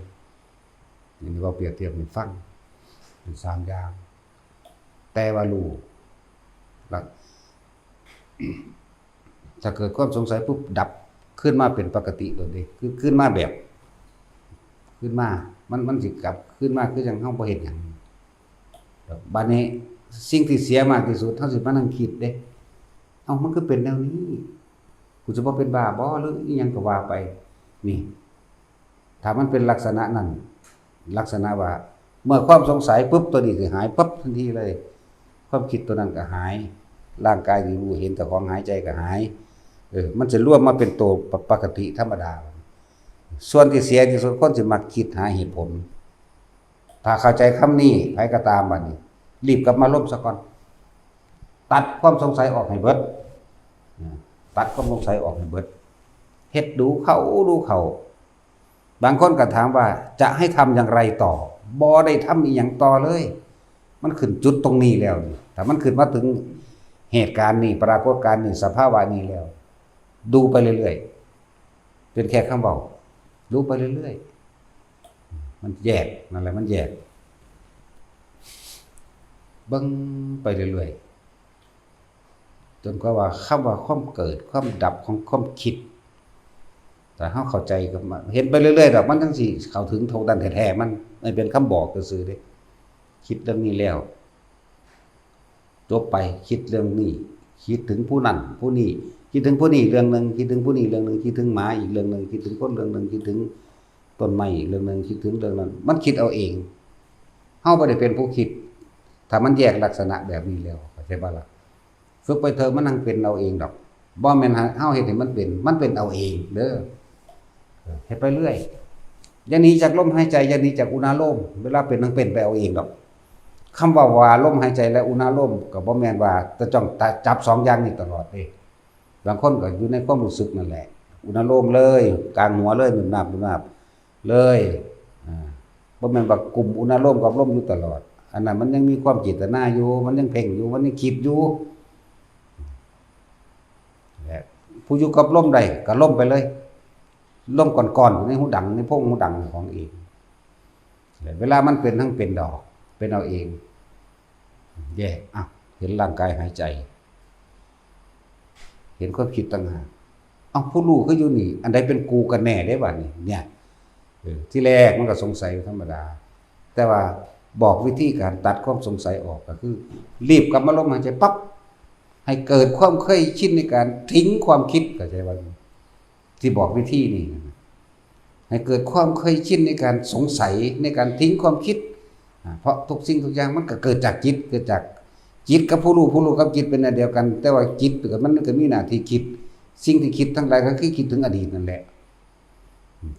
นี่เว้าเปรียบเทียบให้ฟัง เป็นสามอย่าง แต่ว่ารู้ แล้ว ถ้าเกิดความสงสัยปุ๊บ ดับ คืนมาเป็นปกติโลดเด้ คือคืนมาแบบ คืนมา มัน มันสิกลับคืนมาคือจั่งเฮาบ่เฮ็ดหยัง บาดนี้สิ่งที่เสียมากที่สุด เฮาสิมานั่งคิดเด้ เอ้า มันคือเป็นแนวนี้ กูจะบ่เป็นบ้าบ่ หรืออิหยังก็ว่าไป นี่ ถ้ามันเป็นลักษณะนั้น ลักษณะว่า เมื่อความสงสัยปุ๊บ ตัวนี้สิหายปั๊บทันทีเลย ความคิดตัวนั้นก็หาย ร่างกายที่รู้เห็นเจ้าของหายใจก็หาย เออ มันจะรวมมาเป็นตัวปกติธรรมดา ส่วนที่เสียที่สุด คนสิมักคิดหาเหตุผล ถ้าเข้าใจคำนี้ ไผก็ตามบัดนี้ รีบกลับมาลมซะก่อน ตัดความสงสัยออกให้เบิด นะ ตัดความสงสัยออกให้เบิด เฮ็ดดูเข้าดูเข้า บางคนก็ถามว่าจะให้ทำอย่างไรต่อ บ่ได้ทำอีหยังต่อเลย มันขึ้นจุดตรงนี้แล้วนี่ ถ้ามันขึ้นมาถึงเหตุการณ์นี้ ปรากฏการณ์นี้ สภาวะนี้แล้ว ดูไปเรื่อยๆ เป็นแค่คำเว้า ดูไปเรื่อยๆ มันแยก นั่นแหละ มันแยก เบิ่งไปเรื่อยๆ จนกว่าว่าคำว่าความเกิด ความดับของความคิด ถ้าเฮาเข้าใจก็มา เห็นไปเรื่อยๆ ดอก มันจั่งสิเข้าถึงเท่านั้นแท้ๆ มัน มันเป็นคำบอกซื่อๆ เด้ คิดเรื่องนี้แล้ว จบไป คิดเรื่องนี้ คิดถึงผู้นั้นผู้นี้ คิดถึงผู้นี้เรื่องหนึ่ง คิดถึงผู้นี้เรื่องหนึ่ง คิดถึงหมาอีกเรื่องหนึ่ง คิดถึงคนเรื่องหนึ่ง คิดถึงต้นไม้อีกเรื่องหนึ่ง คิดถึงเรื่องนั้น มันคิดเอาเอง เฮาบ่ได้เป็นผู้คิด ถ้ามันแยกลักษณะแบบนี้แล้ว เข้าใจบ่ล่ะ? ฝึกไปเถอะ มันนั่งเป็นเอาเองดอก บ่แม่นเฮาเฮ็ดให้มันเป็น มันเป็นเอาเองเด้อ เฮ็ดไปเรื่อย อย่าหนีจากลมหายใจ อย่าหนีจากอุณาโลม เวลาเป็นนั่งเป็นไปเอาเองดอก คำว่า ว่าลมหายใจและอุณาโลม ก็บ่แม่นว่าจะต้องจับสองอย่างนี้ตลอดเด้ บางคนก็อยู่ในความรู้สึกนั่นแหละ อุณาโลมเลย กลางหัวเลย นึบนับ นึบนับเลย อ่า บ่แม่นว่ากุมอุณาโลมกับลมอยู่ตลอด อันนั้นมันยังมีความเจตนาอยู่ มันยังเพ่งอยู่ มันยังคิดอยู่ และผู้อยู่กับลมได้ก็ลมไปเลย ลมก่อนๆ อยู่ในหูดัง ในโพรงหูดังของเอง และเวลามันเป็นทั้งเป็นดอก เป็นเอาเอง แยก อ่ะ เห็นร่างกายหายใจ เห็นความคิดต่างหาก เอ้า ผู้รู้คืออยู่นี่ อันใดเป็นกูกันแน่เด้บัดนี้ เนี่ย เออ ที่แรกมันก็สงสัยธรรมดา แต่ว่าบอกวิธีการตัดความสงสัยออกก็คือ รีบกลับมาลมหายใจปั๊บ ให้เกิดความเคยชินในการทิ้งความคิด เข้าใจบ่ ที่บอกวิธีนี่นะ ให้เกิดความเคยชินในการสงสัย ในการทิ้งความคิด อ่า เพราะทุกสิ่งทุกอย่างมันก็เกิดจากจิต เกิดจากจิตกับผู้รู้ ผู้รู้กับจิตเป็นอันเดียวกัน แต่ว่าจิตก็มันก็มีหน้าที่คิด สิ่งที่คิดทั้งหลายก็คือคิดถึงอดีตนั่นแหละ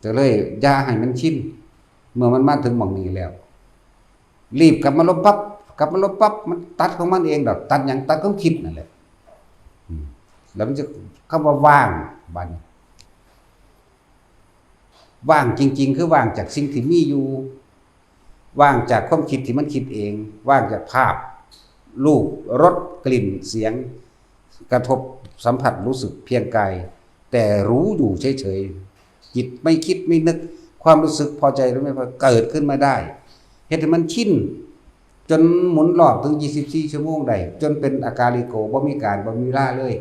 ก็เลยอย่าให้มันชิน เมื่อมันมาถึงหม่องนี้แล้ว รีบกลับมาลมปั๊บ กลับมาลมปั๊บ มันตัดของมันเองดอก ตัดหยัง ตัดความคิดนั่นแหละ อืม แล้วมันจะ คำว่าว่าง บัดนี้ ว่างจริงๆ คือว่างจากสิ่งที่มีอยู่ ว่างจากความคิดที่มันคิดเอง ว่างจากภาพ รูป รส กลิ่น เสียง กระทบสัมผัสรู้สึกเพียงกาย แต่รู้อยู่เฉยๆ จิตไม่คิดไม่นึก ความรู้สึกพอใจหรือไม่พอใจเกิดขึ้นมาได้ เฮ็ดให้มันชิน จนหมุนรอบถึงยี่สิบสี่ชั่วโมงได้ จนเป็นอากาลิโก บ่มีการ บ่มีเวลาเลย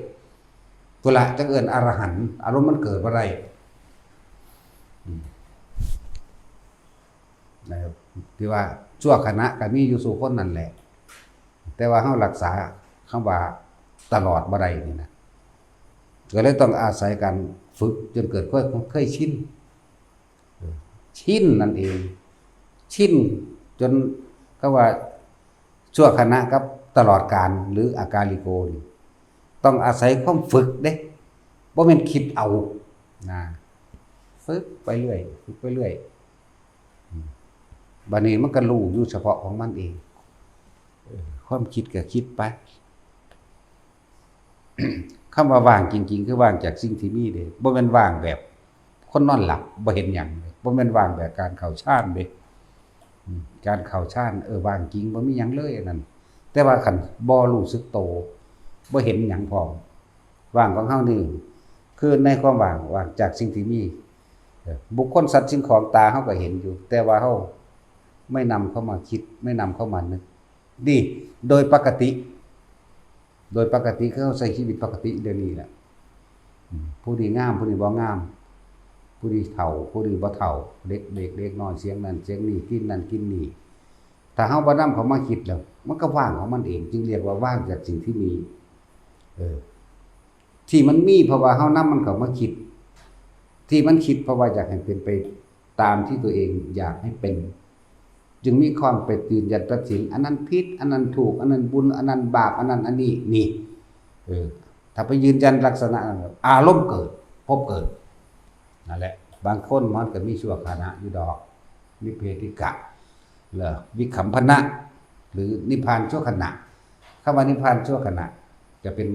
พุ้นละจั่งเอิ้นอรหันต์ อารมณ์มันเกิดบ่ได้ อืม นะครับ ที่ว่าชั่วขณะก็มีอยู่สู่คนนั่นแหละ แต่ว่าเฮารักษาคำว่าตลอดบ่ได้นี่นะ ก็เลยต้องอาศัยการฝึกจนเกิดความเคยชิน เออ ชินนั่นเอง ชินจน เขาว่า ชั่วขณะกับตลอดกาล หรืออากาลิโกนี่ ต้องอาศัยความฝึกเด้ บ่แม่นคิดเอา นะ ฝึกไปเรื่อย ฝึกไปเรื่อย อืม บัดนี้มันก็รู้อยู่เฉพาะของมันเอง เออ ความคิดก็คิดไป คำว่าว่างจริงๆ คือว่างจากสิ่งที่มีเด้ บ่แม่นว่างแบบคนนอนหลับ บ่เห็นหยัง บ่แม่นว่างแบบการเข้าฌานเด้ อืม การเข้าฌาน เออ ว่างจริง บ่มีหยังเลยอันนั้น แต่ว่าคันบ่รู้สึกโต บ่เห็นหยังพร้อม ว่างของเฮานี่ คือในความว่าง ว่างจากสิ่งที่มี เออ บุคคลสัตว์สิ่งของตาเฮาก็เห็นอยู่ แต่ว่าเฮาไม่นำเข้ามาคิด ไม่นำเข้ามานึก นี่ โดยปกติ โดยปกติคือเฮาใช้ชีวิตปกติเดี๋ยวนี้แหละ อืม ผู้นี้งาม ผู้นี้บ่งาม ผู้นี้เฒ่า ผู้นี้บ่เฒ่า เด็ก เด็ก เด็กน้อย เสียงนั่นเสียงนี้ กินนั่นกินนี่ ถ้าเฮาบ่นำเข้ามาคิดแล้ว มันก็ว่างของมันเอง จึงเรียกว่าว่างจากสิ่งที่มี เออ ที่มันมีเพราะว่าเฮานำมันเข้ามาคิด ที่มันคิดเพราะว่าอยากให้เป็นไปตามที่ตัวเองอยากให้เป็น จึงมีความไปยืนยันตัดสิน อันนั้นผิด อันนั้นถูก อันนั้นบุญ อันนั้นบาป อันนั้นอันนี้ นี่ เออ ถ้าไปยืนยันลักษณะนั้น อารมณ์เกิด ภพเกิด นั่นแหละ บางคนมันก็มีชั่วขณะอยู่ดอก นิพเพธิกะ หรือวิคัมพนะ หรือนิพพานชั่วขณะ คำว่านิพพานชั่วขณะ จะเป็น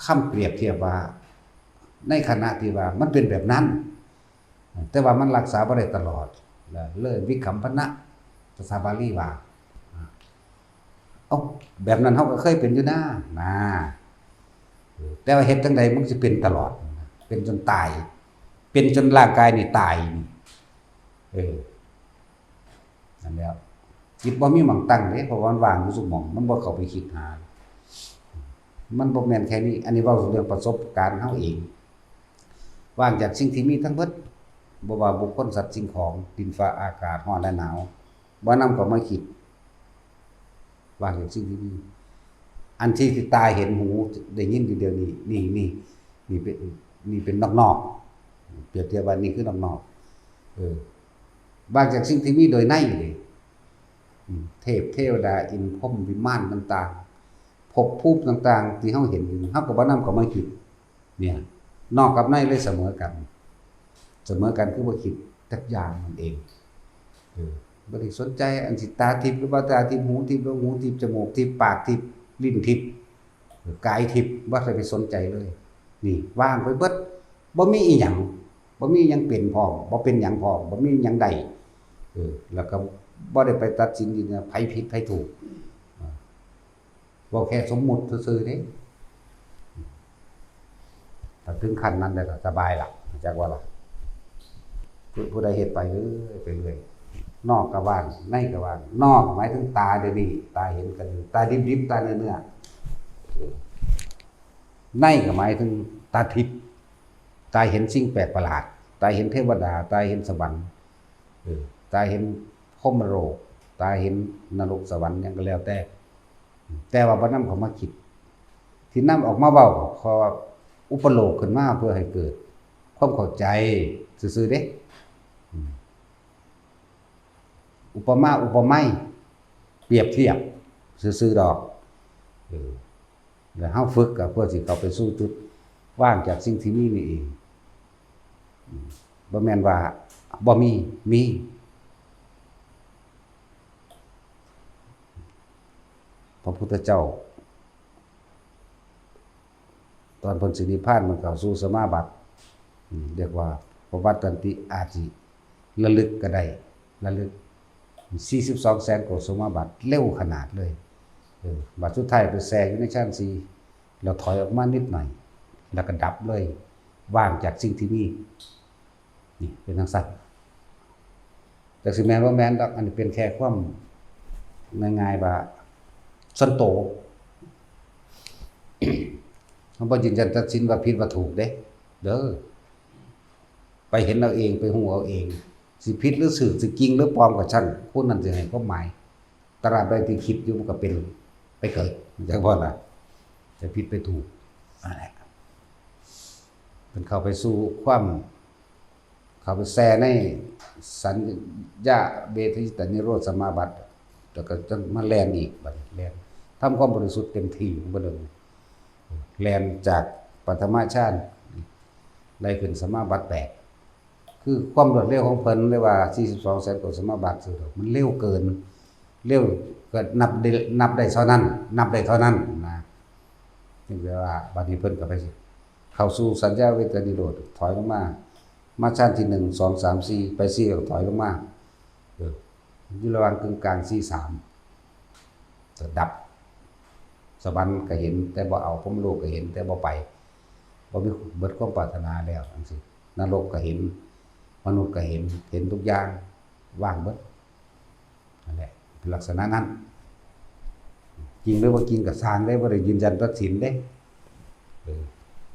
คำเปรียบเทียบว่า ในขณะที่ว่ามันเป็นแบบนั้น แต่ว่ามันรักษาบ่ได้ตลอด เลยวิคัมพนะ ภาษาบาลีว่า เอ้า แบบนั้นเฮาก็เคยเป็นอยู่นะ นะ เออ แต่ว่าเฮ็ดจั่งใดมันสิเป็นตลอด เป็นจนตาย เป็นจนร่างกายนี่ตายนี่ เออ นั่นแหละ จิตบ่มีหม่องตั้งเด้ เพราะว่ามันว่างอยู่ซุหม่อง มันบ่เข้าไปคิดหา มันบ่แม่นแค่นี้ อันนี้เว้าเรื่องประสบการณ์เฮาเอง ว่างจากสิ่งที่มีทั้งเบิด บ่ว่าบุคคล สัตว์ สิ่งของ ดินฟ้าอากาศ ร้อนและหนาว บ่นำเข้ามาคิด ว่างจากสิ่งที่มี อันที่ตาเห็น หูได้ยินอยู่เดี๋ยวนี้ นี่ นี่ นี่เป็น นี่เป็นนอกๆ เปรียบเทียบว่านี่คือนอกๆ เออ ว่างจากสิ่งที่มีโดยในเลย อืม เทพเทวดา อินทร์พรหมวิมานต่างๆ ภพภูมิต่างๆ ที่เฮาเห็นอยู่ เฮาก็บ่นำเข้ามาคิด เนี่ย นอกกับในเลยเสมอกัน เสมอกันคือบ่คิดจักอย่างนั่นเอง เออ บ่ได้สนใจอันสิตาทิพย์หรือบ่ตาทิพย์ หูทิพย์หรือหูทิพย์ จมูกทิพย์ ปากทิพย์ ลิ้นทิพย์ กายทิพย์ บ่ได้ไปสนใจเลย นี่ ว่างไปเบิด บ่มีอีหยัง บ่มีอีหยังเป็นพร้อม บ่เป็นหยังพร้อม บ่มีอีหยังได้ เออ แล้วก็บ่ได้ไปตัดสินยืนยันไผผิดไผถูก เว้าแค่สมมุติซื่อๆเด้ ถ้าถึงขั้นนั้นแล้วก็สบายละ จักว่าล่ะ ผู้ ผู้ใดเฮ็ดไปเรื่อย ไปเรื่อย นอกก็ว่าง ในก็ว่าง นอกหมายถึงตาเดี๋ยวนี้ ตาเห็นกันอยู่ ตาดิบๆ ตาเนื้อๆ ในก็หมายถึงตาทิพย์ ตาเห็นสิ่งแปลกประหลาด ตาเห็นเทวดา ตาเห็นสวรรค์ เออ ตาเห็นพรหมโลก ตาเห็นนรกสวรรค์หยังก็แล้วแต่ แต่ว่าบ่นำเข้ามาคิด ที่นำออกมาเว้า เพราะว่าอุปโลกน์ขึ้นมาเพื่อให้เกิดความเข้าใจซื่อๆเด้ อืม อุปมาอุปไมย เปรียบเทียบซื่อๆดอก เออ แล้วเฮาฝึกก็เพื่อสิเข้าไปสู่จุดว่างจากสิ่งที่มีนี่เอง อืม บ่แม่นว่าบ่มี มี พระพุทธเจ้า ตอนเพิ่นสินิพพาน มันเข้าสู่สมาบัติ อืม เรียกว่าปวัตตันติ อาจสิระลึกก็ได้ ระลึก สี่สิบสองแสนกว่าสมาบัติ เร็วขนาดเลย เออ บัดสุดท้ายไปแช่อยู่ในฌานสี่ แล้วถอยออกมานิดหน่อย แล้วก็ดับเลย ว่างจากสิ่งที่มี นี่เป็นจั่งซั้น จักสิแม่นบ่แม่นดอก อันนี้เป็นแค่ความง่ายๆว่าส่วนโต มันบ่ยืนยันตัดสินว่าผิดว่าถูกเด้ เด้อ ไปเห็นเอาเอง ไปฮู้เอาเอง สิผิดหรือถูก สิจริงหรือปลอมก็ช่าง คนนั้นสิให้ความหมาย ตราบใดที่คิดอยู่มันก็เป็นไปเกิด จักบ่ล่ะ จะผิดไปถูก นั่นแหละ เพิ่นเข้าไปสู่ความ เข้าไปแช่ในสัญญาเวทยิตานิโรธสมาบัติ แล้วก็จะมาแล่นอีก บัดนี้แล่น ทำความบริสุทธิ์เต็มที่ของเพิ่นเลย แล่นจากปฐมฌาน ได้ขึ้นสมาบัติแปด คือความรวดเร็วของเพิ่นเลยว่า สี่สิบสองแสนกว่าสมาบัติ มันเร็วเกิน เร็วก็นับได้ นับได้เท่านั้น นับได้เท่านั้นนะ จึงแปลว่า บัดนี้เพิ่นก็ไปเข้าสู่สัญญาเวทนิโรธ ถอยลงมา มาฌานที่หนึ่ง สอง สาม สี่ ไปสี่ก็ถอยลงมา เออ อยู่ระหว่างกึ่งกลาง สี่ สาม ก็ดับ สวรรค์ก็เห็นแต่บ่เอา พรหมโลกก็เห็นแต่บ่ไป บ่มีเบิดความปรารถนาแล้วจังซี้ นรกก็เห็น มนุษย์ก็เห็น เห็นทุกอย่าง ว่างเบิด นั่นแหละ เป็นลักษณะนั้น จริงหรือบ่จริงก็ซ่างเด้ บ่ได้ยืนยันตัดสินเด้ เออ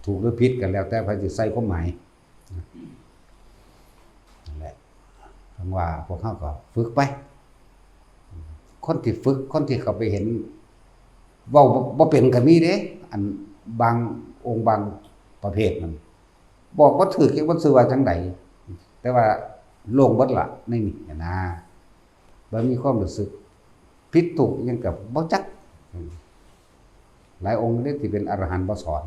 ถูกหรือผิดก็แล้วแต่ไผสิใส่ความหมาย นั่นแหละ จั่งว่าพวกเฮาก็ฝึกไป คนที่ฝึก คนที่เข้าไปเห็น เว้าบ่ บ่เป็นก็มีเด้ อันบางองค์บางประเภทนั่น บอกบ่ถูกจักมันชื่อว่าจั่งใด แต่ว่าโล่งเบิดละในนี่นะ บ่มีความรู้สึก ผิดถูกอิหยังก็บ่จัก หลายองค์เด้ที่เป็นอรหันต์บ่สอน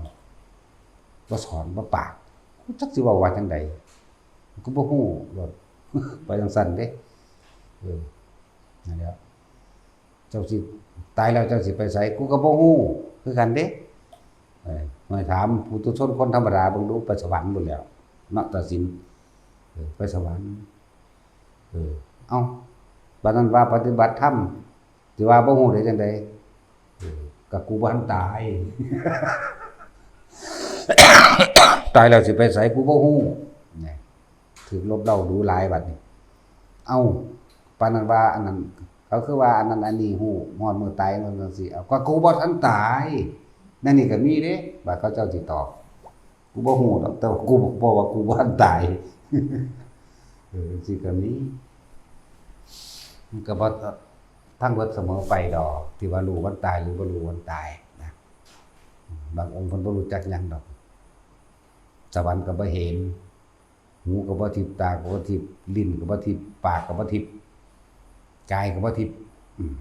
บ่สอน บ่ปาก จักสิเว้าว่าจั่งใด ก็บ่ฮู้โลด ไปจั่งซั้นเด้ เออ นั่นแหละ เจ้าสิตายแล้วเจ้าสิไปไส กูก็บ่ฮู้คือกันเด้ เออ มาถามปุถุชนคนธรรมดาเบิ่งดู ไปสวรรค์พุ้นแหล้ว เนาะ ตัดสิน เออ ไปสวรรค์ เออ เอ้า บัดนั้นว่าปฏิบัติธรรม สิว่าบ่ฮู้ได้จั่งใด เออ ก็กูบ่ทันตาย ตายแล้วสิไปไสกูบ่ฮู้ นี่ ถูกลบเล้าดูหลายบัดนี้ เอ้า ปานนั้นว่าอันนั้น เขาคือว่าอันนั้นอันนี้ฮู้ ฮอดมื้อตายนั่นจั่งซี้ เอ้า ก็กูบ่ทันตาย นั่นนี่ก็มีเด้ บัดเขาเจ้าสิตอบ กูบ่ฮู้ดอก แต่ว่ากูบอกว่ากูบ่ทันตาย เออ จั่งซี้ก็มี มันก็บ่ทั้งเบิดเสมอไปดอก ที่ว่ารู้วันตายหรือบ่รู้วันตายนะ บางองค์เพิ่นบ่รู้จักหยังดอก สวรรค์ก็บ่เห็น หูก็บ่ทิพย์ ตาก็บ่ทิพย์ ลิ้นก็บ่ทิพย์ ปากก็บ่ทิพย์ กายก็บ่ทิพย์ อืม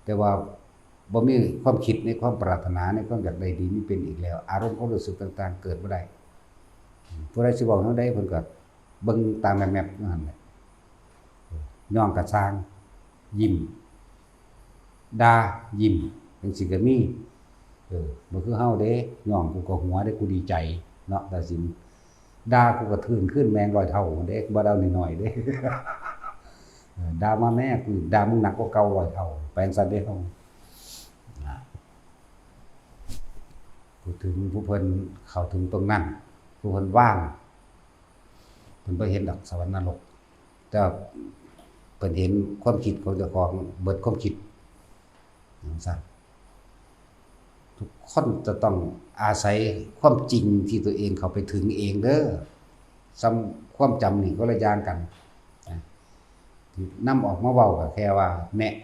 แต่ว่าบ่มีความคิดในความปรารถนา ในความอยากได้ดีมีเป็นอีกแล้ว อารมณ์ความรู้สึกต่างๆ เกิดบ่ได้ อืม ผู้ใดสิเว้าแนวใด เพิ่นก็เบิ่งตาแมบๆ อยู่หั่นแหละ ย่องกะซ่าง ยิ้ม ด่า ยิ้ม จั่งซี้ก็มี เออ บ่คือเฮาเด้ ย่องกูก็หัวเด้ กูดีใจ เนาะ ตัดสิน ด่ากูก็ทื่นคืนแมงร้อยเท่าเด้ บ่ได้เอาน้อยๆ เด้ เออ ด่ามาแม่ กูด่ามึงหนักกว่าเก่าร้อยเท่า ไปจั่งซั้นเด้เฮา นะ พูดถึงผู้เพิ่นเข้าถึงตรงนั้น ผู้เพิ่นว่าง เพิ่นบ่เห็นดอกสวรรค์นรก แต่เพิ่นเห็นความคิดของเจ้าของ เบิดความคิด จั่งซั้น ทุกคนจะต้องอาศัยความจริงที่ตัวเองเข้าไปถึงเองเด้อ ซ้ำความจำนี่คนละอย่างกันนะ ที่นำออกมาเว้าก็แค่ว่าแนะ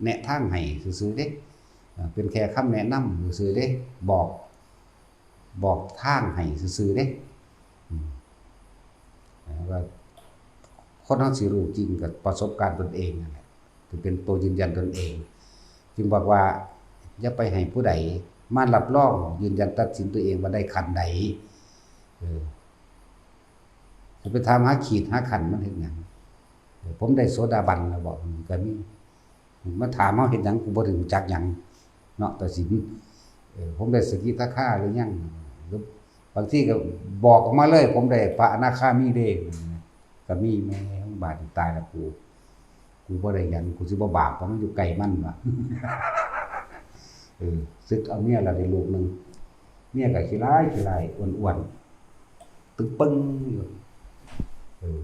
แนะทางให้ซื่อๆ เด้ เอ่อ เป็นแค่คำแนะนำซื่อๆ เด้ บอก บอกทางให้ซื่อๆ เด้ อืม ว่าคนเฮาสิรู้จริงก็ประสบการณ์ตนเองนั่นแหละ ที่เป็นตัวยืนยันตนเอง จึงบอกว่าอย่าไปให้ผู้ใดมารับรองยืนยันตัดสินตัวเองว่าได้ขั้นใด เออ จะไปถามหาขีดหาขั้นมันเฮ็ดหยัง เออ ผมได้โสดาบันแล้วบอก มันก็มี มาถามเฮาเฮ็ดหยัง กูบ่ได้รู้จักหยัง เนาะ ตัดสิน เออ ผมได้สกิทาคาหรือยัง หรือบางทีก็บอกออกมาเลย ผมได้พระอนาคามีเด้ ก็มี แม่ บาดนี้ตายแล้วกู กูบ่ได้หยัง กูสิบ่บาป เพราะมันอยู่ไกลมันว่ะ เออ สึกเอาเมียแล้วได้ลูกหนึ่ง เมียก็ขี้ร้าย ขี้ร้าย อ้วนๆ ตึงปึ้งอยู่ เออ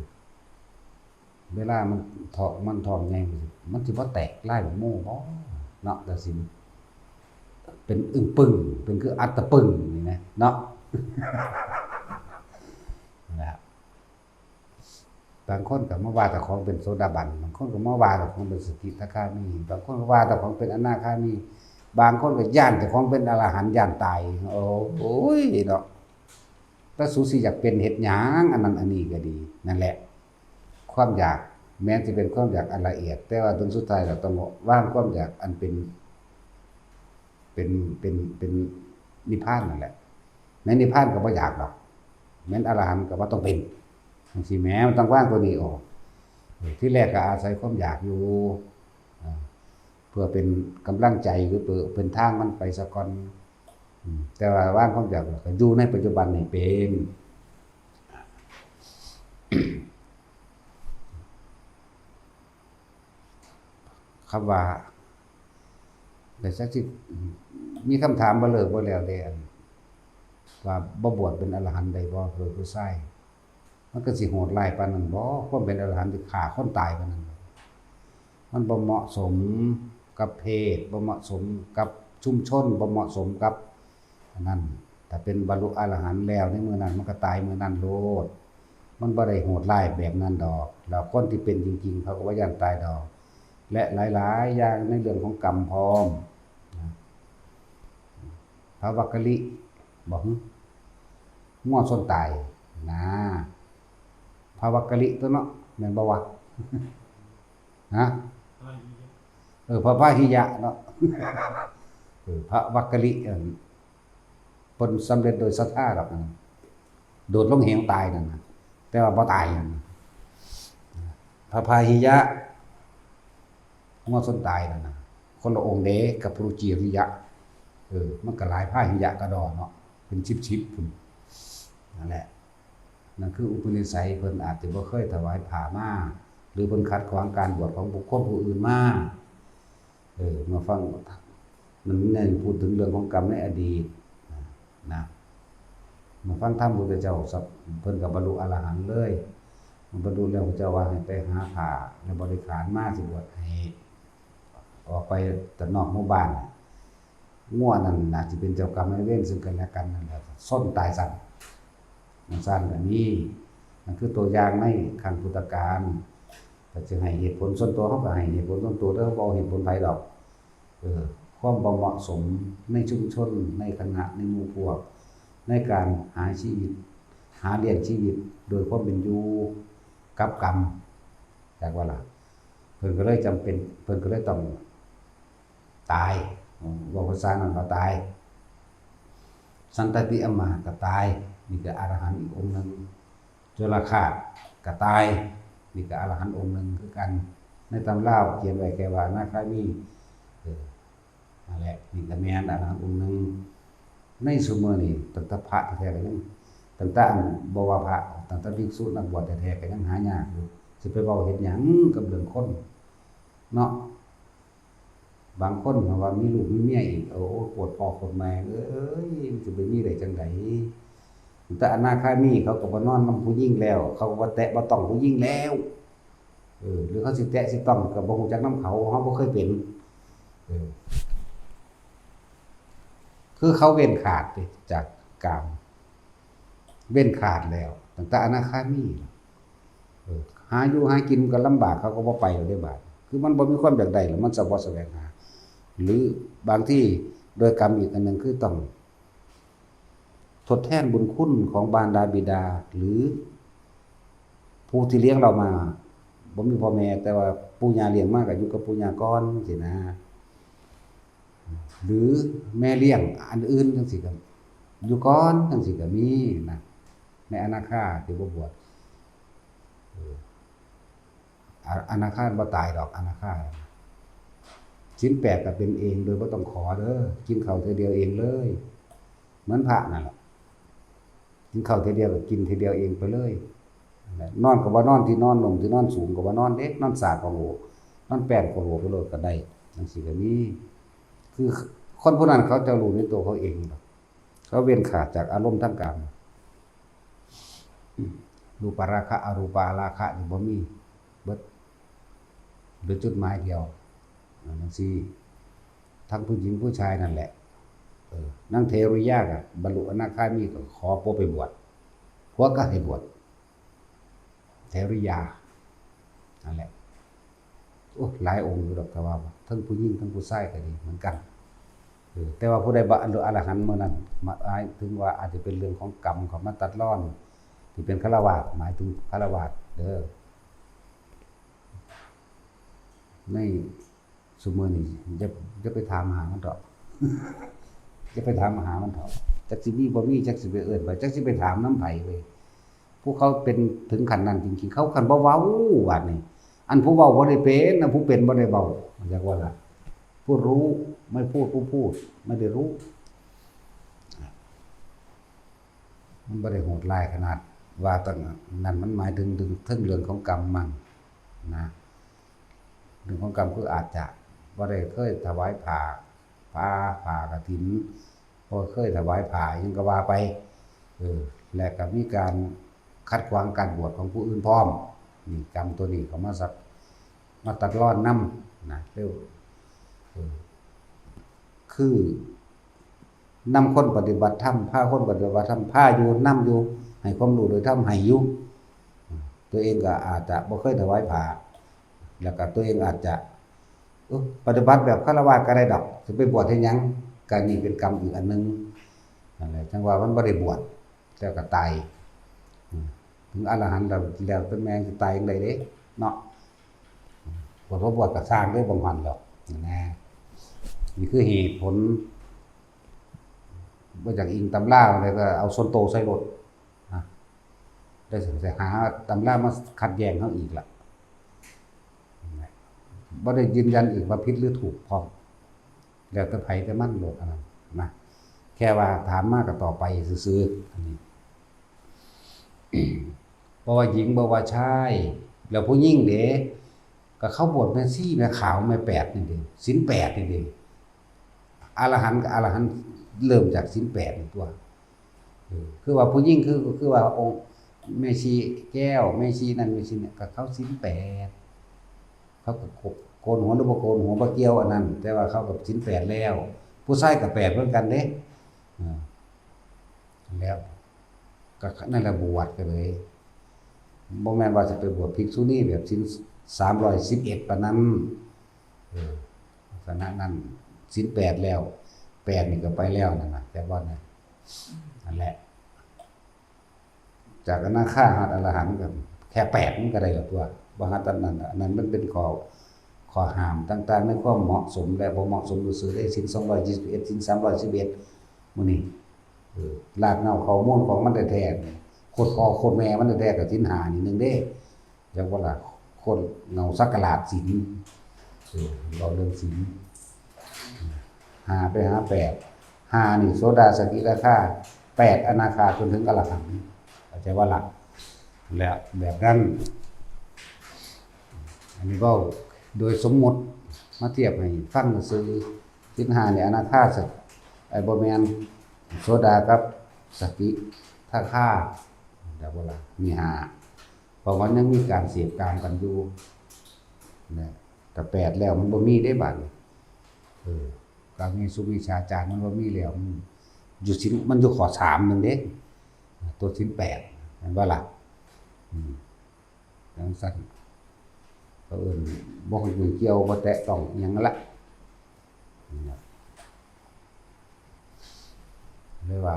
เวลามันท้อง มันท้องใหญ่ มันสิบ่แตกลายบักโมบ่ เนาะ ตัดสิน เป็นอึ่งปึ่ง เป็นคืออัตตะปึ่งนี่นะเนาะ นะครับ บางคนก็มาว่าเจ้าของเป็นโสดาบัน บางคนก็มาว่าเจ้าของเป็นสกิทาคามี บางคนก็ว่าเจ้าของเป็นอนาคามี บางคนก็ย้านเจ้าของเป็นอรหันต์ ย้านตาย โอ้ โอ้ยเนาะ แต่สูสิอยากเป็นเฮ็ดหยัง อันนั้นอันนี้ก็ดี นั่นแหละ ความอยากแม้จะเป็นความอยากอันละเอียด แต่ว่าถึงสุดท้ายเราต้องวางความอยากอันเป็น เป็น เป็น เป็นนิพพานนั่นแหละ ในนิพพานก็บ่อยากดอก แม้นอรหันต์ก็บ่ต้องเป็น จังซี้แหม มันต้องวางตัวนี้ออก เออ ที่แรกก็อาศัยความอยากอยู่ อ่า เพื่อเป็นกำลังใจ หรือเพื่อเป็นทางมันไปซะก่อน อืม แต่ว่าวางความอยากแล้วก็อยู่ในปัจจุบันนี่เป็น คำว่า แต่จักสิมีคำถามบ่เลิกบ่แล้วเด้ อันว่าบ่บวชเป็นอรหันต์ได้บ่ เพื่อผู้ชาย มันก็สิโหดร้ายปานนั้นบ่ ความเป็นอรหันต์ที่ฆ่าคนตายปานนั้นบ่ มันบ่เหมาะสมกับเพศ บ่เหมาะสมกับชุมชน บ่เหมาะสมกับอันนั้น ถ้าเป็นบรรลุอรหันต์แล้วในมื้อนั้น มันก็ตายมื้อนั้นโลด มันบ่ได้โหดร้ายแบบนั้นดอก แล้วคนที่เป็นจริงๆ เขาก็บ่ย้านตายดอก และหลายๆ อย่างในเรื่องของกรรมพร้อมนะ พระวักกะลิ บอก หึ งัวชนตายนะ พระวักกะลิตัวเนาะ แม่นบ่วะ ฮะ เออ พระพาหิยะเนาะ เออ พระวักกะลิ เอิ่ม เพิ่นสำเร็จโดยศรัทธาดอกนะ โดดลงเหวตายนั่นนะ แต่ว่าบ่ตายนั่นนะ พระพาหิยะ งัวชนตายนั่นนะ คนละองค์เด้กับพระรุจิริยะ เออ มันก็หลายพาหิยะกะดอเนาะ เป็นสิบๆ พุ้น นั่นแหละ นั่นคืออุปนิสัยเพิ่นอาจจะบ่เคยถวายผ้ามา หรือเพิ่นขัดขวางการบวชของบุคคลผู้อื่นมา เออ มาฟัง มันเน้นพูดถึงเรื่องของกรรมในอดีต นะ มาฟังธรรมพุทธเจ้า สับ เพิ่นก็บรรลุอรหันต์เลย มันบรรลุแล้วพระเจ้าว่าให้ไปหาผ้าและบริขารมาสิบวชให้ ออกไปแต่นอกหมู่บ้าน งัวนั่นน่าสิเป็นเจ้ากรรมนายเวรซึ่งกันและกันนั่นแหละ ชนตายซ้ำ จั่งซั้นก็มี นั่นคือตัวอย่างในครั้งพุทธกาล ถ้าสิให้เหตุผลส่วนตัว เขาก็ให้เหตุผลส่วนตัวเด้อ บ่เอาเหตุผลไผดอก เออ ความบ่เหมาะสมในชุมชน ในคณะ ในหมู่พวก ในการหาชีวิต หาเลี้ยงชีวิตโดยความเป็นอยู่กับกรรม จักว่าล่ะ เพิ่นก็เลยจำเป็น เพิ่นก็เลยต้องตาย เว้าภาษานั้นว่าตาย สันตติอำมาตย์ก็ตาย นี่ก็อรหันต์อีกองค์หนึ่ง จุลฆาตก็ตาย นี่ก็อรหันต์องค์หนึ่งคือกัน ในตำราเขียนไว้แค่ว่าอนาคามี เออ นั่นแหละ นี่ก็แม่นอรหันต์องค์หนึ่ง ในซุมื้อนี้ตั้งแต่พระแท้ๆ ก็ยัง ตั้งแต่อันบ่ว่าพระ ตั้งแต่ภิกษุนักบวชแท้ๆ ก็ยังหายากอยู่ สิไปเว้าเฮ็ดหยังกับเรื่องคน เนาะ บางคนเขาว่ามีลูกมีเมียอีก โอ้ โคตรพ่อโคตรแม่เอ้ย มันสิไปมีได้จั่งใด แต่อนาคามีเขาก็บ่นอนนำผู้หญิงแล้ว เขาก็บ่แตะบ่ต้องผู้หญิงแล้ว เออ หรือเขาสิแตะสิต้องก็บ่ฮู้จักนำเขา เฮาบ่เคยเป็น เออ คือเขาเว้นขาดเด้จากกาม เว้นขาดแล้ว ตั้งแต่อนาคามี เออ หาอยู่หากินก็ลำบาก เขาก็บ่ไปแล้วเด้บาด คือมันบ่มีความอยากได้แล้ว มันจะบ่แสวงหา หรือบางทีโดยกรรมอีกอันหนึ่งคือต้อง ทดแทนบุญคุณของมารดาบิดา หรือผู้ที่เลี้ยงเรามา บ่มีพ่อแม่ แต่ว่าปู่ย่าเลี้ยงมาก็อยู่กับปู่ย่าก่อนจั่งซี้นะ หรือแม่เลี้ยงอันอื่นจั่งซี้ก็อยู่ก่อนจั่งซี้ก็มีนะ ในอนาคาที่บ่บวช เออ อ- อนาคาบ่ตายดอก อนาคา ศีลแปดก็เป็นเองโดยบ่ต้องขอเด้อ กินข้าวเทื่อเดียวเองเลย เหมือนพระนั่นแหละ กินข้าวเทื่อเดียวก็กินเทื่อเดียวเองไปเลย นอนก็บ่นอนที่นอน นุ่งที่นอนสูงก็บ่นอนเด้ นอนสากก็โหล นอนแป้นก็โหลไปโลดก็ได้ จั่งซี้ก็มี คือคนผู้นั้นเขาจะรู้ในตัวเขาเองดอก เขาเว้นขาดจากอารมณ์ทางกาม รูปราคะ อรูปราคะนี่บ่มี เบิด เหลือจุดหมายเดียว อ่า จั่งซี้ ทั้งผู้หญิงผู้ชายนั่นแหละ นางเถริยาก็บรรลุอนาคามี ก็ขอผัวไปบวช ผัวก็ให้บวช เถริยา นั่นแหละ โอ้ หลายองค์อยู่ดอก แต่ว่าทั้งผู้หญิงทั้งผู้ชายก็ดีเหมือนกัน เออ แต่ว่าผู้ใดบรรลุอรหันต์เมื่อนั้น หมายถึงว่าอาจจะเป็นเรื่องของกรรมเขามาตัดรอน ที่เป็นฆราวาส หมายถึงฆราวาสเด้อ ในซุมื้อนี้อย่า อย่าไปถามหามันเถาะ อย่าไปถามหามันเถาะ จักสิมีบ่มี จักสิไปเอิ้นไป จักสิไปถามนำไผเว้ย ผู้เขาเป็นถึงขั้นนั้นจริงๆ เขาคันบ่เว้า บาดนี้ อันผู้เว้าบ่ได้เป็น อันผู้เป็นบ่ได้เว้า จักว่าล่ะ ผู้รู้ไม่พูด ผู้พูดไม่ได้รู้ มันบ่ได้โหดร้ายขนาดว่าตั้งนั้น มันหมายถึง ถึง ถึงเรื่องของกรรมมั่งนะ เรื่องของกรรมคืออาจจะบ่ได้เคยถวายผ้า ผ้า ผ้ากฐิน บ่เคยถวายผ้าหยังก็ว่าไป เออ และก็มีการขัดขวางการบวชของผู้อื่นพร้อม นี่กรรมตัวนี้เขามาสัก มาตัดรอนนำนะ เร็ว เออ คือนำคนปฏิบัติธรรม พาคนปฏิบัติธรรม พาอยู่ นำอยู่ ให้ความรู้โดยธรรม ให้อยู่ ตัวเองก็อาจจะบ่เคยถวายผ้า แล้วก็ตัวเองอาจจะ เอ้อ ปฏิบัติแบบฆราวาสก็ได้ดอก สิไปบวชเฮ็ดหยัง ก็นี่เป็นกรรมอีกอันหนึ่ง นั่นแหละ จั่งว่ามันบ่ได้บวช แล้วก็ตาย อืม ถึงอรหันต์แล้ว แล้วแต่แม่งสิตายจั่งใดเด้ เนาะ บวชบ่บวชก็ซ่างเด้ บางหั้นดอก นะ นี่คือเหตุผล บ่อยากอิงตำราอะไรก็เอาส่วนโตใส่โลด นะ ได้สงสัยหาตำรามาขัดแย้งเขาอีกละ บ่ได้ยืนยันอีกว่าผิดหรือถูกพร้อม แล้วแต่ไผแต่มันโลดอันนั้นนะ แค่ว่าถามมาก็ตอบไปซื่อๆ อันนี้ บ่ว่าหญิงบ่ว่าชาย แล้วผู้หญิงเด้ ก็เขาบวชแม่ชีแม่ขาวแม่แปดนี่เด้ ศีลแปดนี่เด้ อรหันต์กับอรหันต์เริ่มจากศีลแปดนี่ตัว เออ คือว่าผู้หญิงคือ คือว่าองค์แม่ชีแก้ว แม่ชีนั่นแม่ชีเนี่ย ก็เขาศีลแปด เขาก็โกนหัวหรือบ่โกนหัวบ่เกี่ยวอันนั้น แต่ว่าเขาก็ศีลแปดแล้ว ผู้ชายก็แปดเหมือนกันเด้ อ่า แล้วก็นั่นแหละบวชก็เลย บ่แม่นว่าสิไปบวชภิกษุณีแบบศีลสามร้อยสิบเอ็ดปานนั้น เออ ลักษณะนั้น ศีลแปดแล้ว แปดนี่ก็ไปแล้วนั่นน่ะ แต่ว่านะ นั่นแหละ จากอนาคาฮอดอรหันต์ก็แค่แปดมันก็ได้แล้วตัว บ่ฮอดอันนั้นน่ะ อันนั้นมันเป็นข้อ ข้อห้ามต่างๆ ในความเหมาะสมและบ่เหมาะสมซื่อๆ เด้ ศีลสองร้อยยี่สิบเอ็ด ศีลสามร้อยสิบเอ็ด มื้อนี้ เออ รากเหง้าข้อมูลของมันแท้ๆ โคตรพ่อโคตรแม่มันแท้ๆ ก็ศีลห้านี่หนึ่งเด้ จักว่าล่ะ โคตรเหง้าสักหลาดศีล เออ เว้าเรื่องศีล ห้าไปหาแปด ห้านี่โสดา สกิทาคา แปดอนาคา จนถึงอรหันต์ เข้าใจว่าล่ะ แล้วแบบนั้น อันนี้เว้าโดยสมมุติมาเทียบให้ฟังซื่อ ศีลห้านี่อนาคา สกิ ไอ้บ่แม่น โสดากับสกิทาคา เข้าใจว่าล่ะ มีห้า เพราะว่ายังมีการเสพกามกันอยู่นะ แต่แปดแล้วมันบ่มีเด้บัดนี้ เออ กาเมสุมิจฉาจารมันบ่มีแล้ว มันอยู่ศีล มันอยู่ข้อสามหนึ่งเด้ ตัวศีลแปด แม่นบ่ล่ะ อืม จั่งซั้น เขาเอิ้นบ่ให้ยุ่งเกี่ยว บ่แตะต้องอิหยังนั่นละ เรียกว่า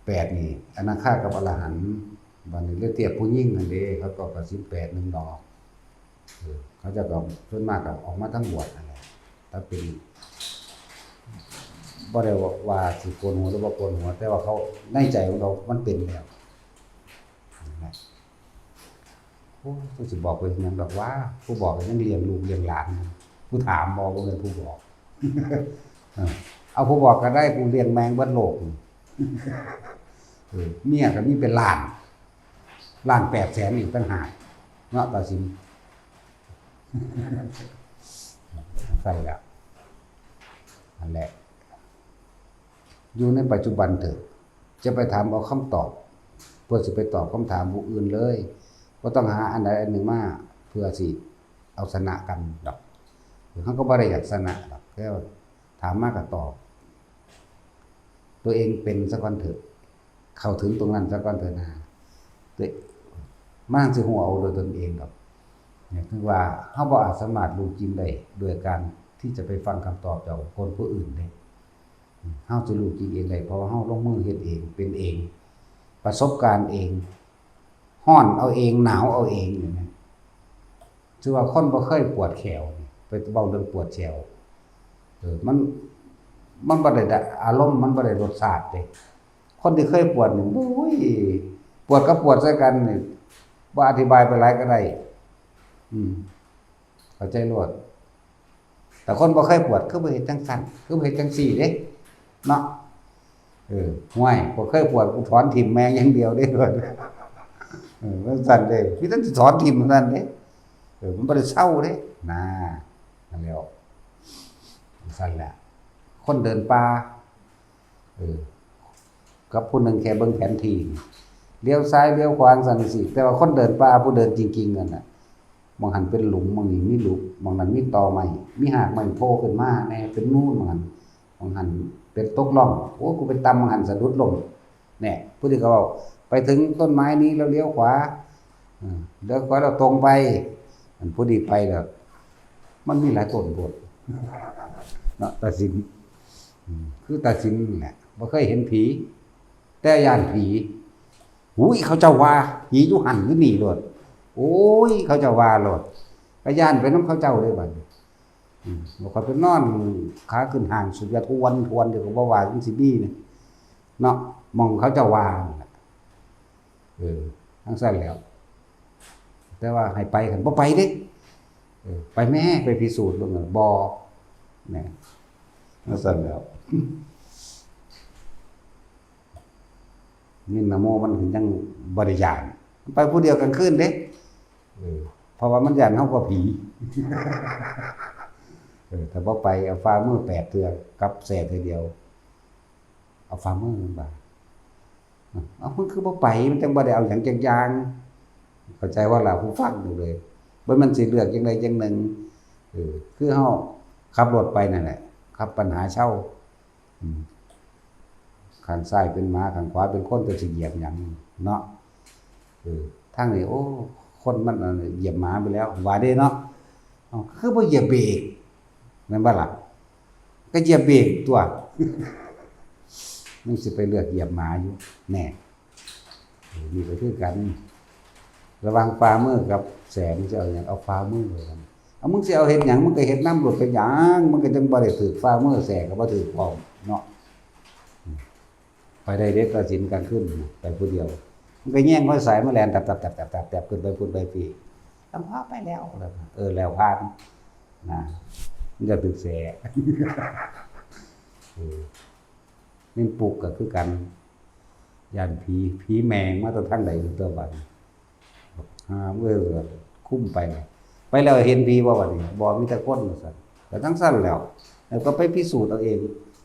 แปดนี่ อนาคากับอรหันต์ บัดนี้เลยเทียบผู้หญิงนั่นเด้ เขาก็กสิณแปดหนึ่งดอก เออ เขาเจ้าก็ส่วนมากก็ออกมาทั้งบวชนั่นแหละ ถ้าเป็น บ่ได้ว่าสิโกนหัวหรือบ่โกนหัว แต่ว่าเขาในใจของเขามันเป็นแล้วนั่นแหละ โอ้ย กูสิบอกไปหยังดอกว่า ผู้บอกก็ยังเลี้ยงลูกเลี้ยงหลาน ผู้ถามบอกว่าเป็นผู้บอก เออ เอาผู้บอกก็ได้ กูเลี้ยงแมงเบิดโลก เออ เมียก็มีเป็นล้าน ล้านแปดแสนอีกต่างหาก เนาะ ตาสิน ใช่แล้ว นั่นแหละ อยู่ในปัจจุบันเถอะ จะไปถามเอาคำตอบ เพื่อสิไปตอบคำถามผู้อื่นเลย บ่ต้องหาอันใดอันหนึ่งมาเพื่อสิเอาชนะกันดอก เขาก็บ่ได้อยากชนะดอก แค่ว่าถามมาก็ตอบ ตัวเองเป็นซะก่อนเถอะ เข้าถึงตรงนั้นซะก่อนเถอะนะ ตัว มันสิฮู้เอาโดยตนเองดอก เนี่ย ถึงว่าเฮาบ่อาจสามารถรู้จริงได้ โดยการที่จะไปฟังคำตอบจากคนผู้อื่นเด้ เฮาสิรู้จริงเองได้ เพราะว่าเฮาลงมือเฮ็ดเอง เป็นเอง ประสบการณ์เอง ฮ้อนเอาเอง หนาวเอาเอง อย่างนี้ ถือว่าคนบ่เคยปวดแข้วนี่ ไปเว้าเรื่องปวดแข้ว เออ มัน มันบ่ได้อารมณ์ มันบ่ได้รสชาติเด้ คนที่เคยปวดนี่ โอ้ย ปวดกับปวดใส่กันนี่ บ่อธิบายไปหลายก็ได้ อืม เข้าใจโลด แต่คนบ่เคยปวด คือบ่เฮ็ดจังซั่น คือบ่เฮ็ดจังซี่เด้ เนาะ เออ ห่วย บ่เคยปวด กูถอนถิ่มแม่งอย่างเดียวเด้ เออ มันซั่นเด้ มีแต่สิถอนถิ่มเท่านั้นเด้ เออ มันบ่ได้เซาเด้ น่า นั่นแหล้ว ซั่นแหละ คนเดินป่า เออ กับผู้หนึ่งแค่เบิ่งแผนที่ เลี้ยวซ้ายเลี้ยวขวาจั่งซี้ แต่ว่าคนเดินป่า ผู้เดินจริงๆนั่นน่ะ หม่องหั่นเป็นหลุม หม่องนี้มีหลุม หม่องนั้นมีตอไม้ มีหากไม้โผล่ขึ้นมาแหน่ เป็นนูน หม่องหั่น หม่องหั่นเป็นตกร่อง โอ้ กูไปต่ำ หม่องหั่นสะดุดล้ม แหน่ ผู้นี้ก็เว้า ไปถึงต้นไม้นี้แล้วเลี้ยวขวา เออ เลี้ยวขวาแล้วตรงไป อันผู้นี้ไปแล้ว มันมีหลายต้นโพด เนาะ ตาสิน อืม คือตาสินนี่แหละ บ่เคยเห็นผี แต่ย้านผี อุ้ย เขาเจ้าว่า ผีอยู่หั่นอยู่นี่โลด โอ้ย เขาเจ้าว่าโลด ก็ย้านไปนำเขาเจ้าเลยบัดนี้ อืม บ่ค่อยไปนอน ขาขึ้นห้างสูบยาทวนๆ เดี๋ยวก็บ่ว่าจั่งซี้มีนี่ เนาะ หม่องเขาเจ้าว่านั่นแหละ เออ จั่งซั่นแหล้ว แต่ว่าให้ไป คันบ่ไปเด้ เออ ไปแม่ ไปพิสูจน์เบิ่ง บ่ แหน่ จั่งซั่นแหล้ว นี่นะโมมันยังบ่ได้ย้าน ไปผู้เดียวกลางคืนเด้ เออ เพราะว่ามันย้านเฮากลัวผี เออ ถ้าบ่ไป เอาฝ่ามือแปดเทื่อ กับแส้เทื่อเดียว เอาฝ่ามือมันบาด เอา มึงคือบ่ไป มันจั่งบ่ได้เอาหยังจักอย่าง เข้าใจว่าล่ะ ผู้ฟังอยู่เลย บ่แม่นสิเลือกจั่งใดจั่งหนึ่ง เออ คือเฮาขับรถไปนั่นแหละ ขับปัญหาเซา อืม ข้างซ้ายเป็นหมา ข้างขวาเป็นคน จะสิเหยียบหยังเนาะ เออ ทางนี้ โอ้ คนมัน อัน เหยียบหมาไปแล้ว ว่าเด้เนาะ เอ้า คือบ่เหยียบเบรก แม่นบ่ล่ะ ก็เหยียบเบรกตัว มันสิไปเลือกเหยียบหมาอยู่ แหน่ เออ นี่ก็คือกัน ระหว่างฝ่ามือกับแส้ มึงสิเอาหยัง เอาฝ่ามือว่าซั่น เอา มึงสิเอาเฮ็ดหยัง มึงก็เฮ็ดนำโลด เป็นหยัง มึงก็จั่งบ่ได้ถืกฝ่ามือ แส้ก็บ่ถืกพร้อมเนาะ ไปได้เด้ ตาสินกลางคืน ไปผู้เดียว มันก็แย่งไฟฉายมาแล่น ตับๆๆๆๆ ขึ้นไปพุ้นไปพี้ หลวงพ่อไปแล้ว เออ แล้วผ่าน นะ มันก็ถืกแส้ เออ แม่นปุกก็คือกัน ย้านผี ผีแม่งมาแต่ทางใดอยู่ตัวบัดนี้ อ่า เว้ย คุ้มไป ไปแล้วเห็นผีบ่บัดนี้ บ่ มีแต่คนว่าซั่น ก็จั่งซั่นแหล้ว แล้วก็ไปพิสูจน์เอาเอง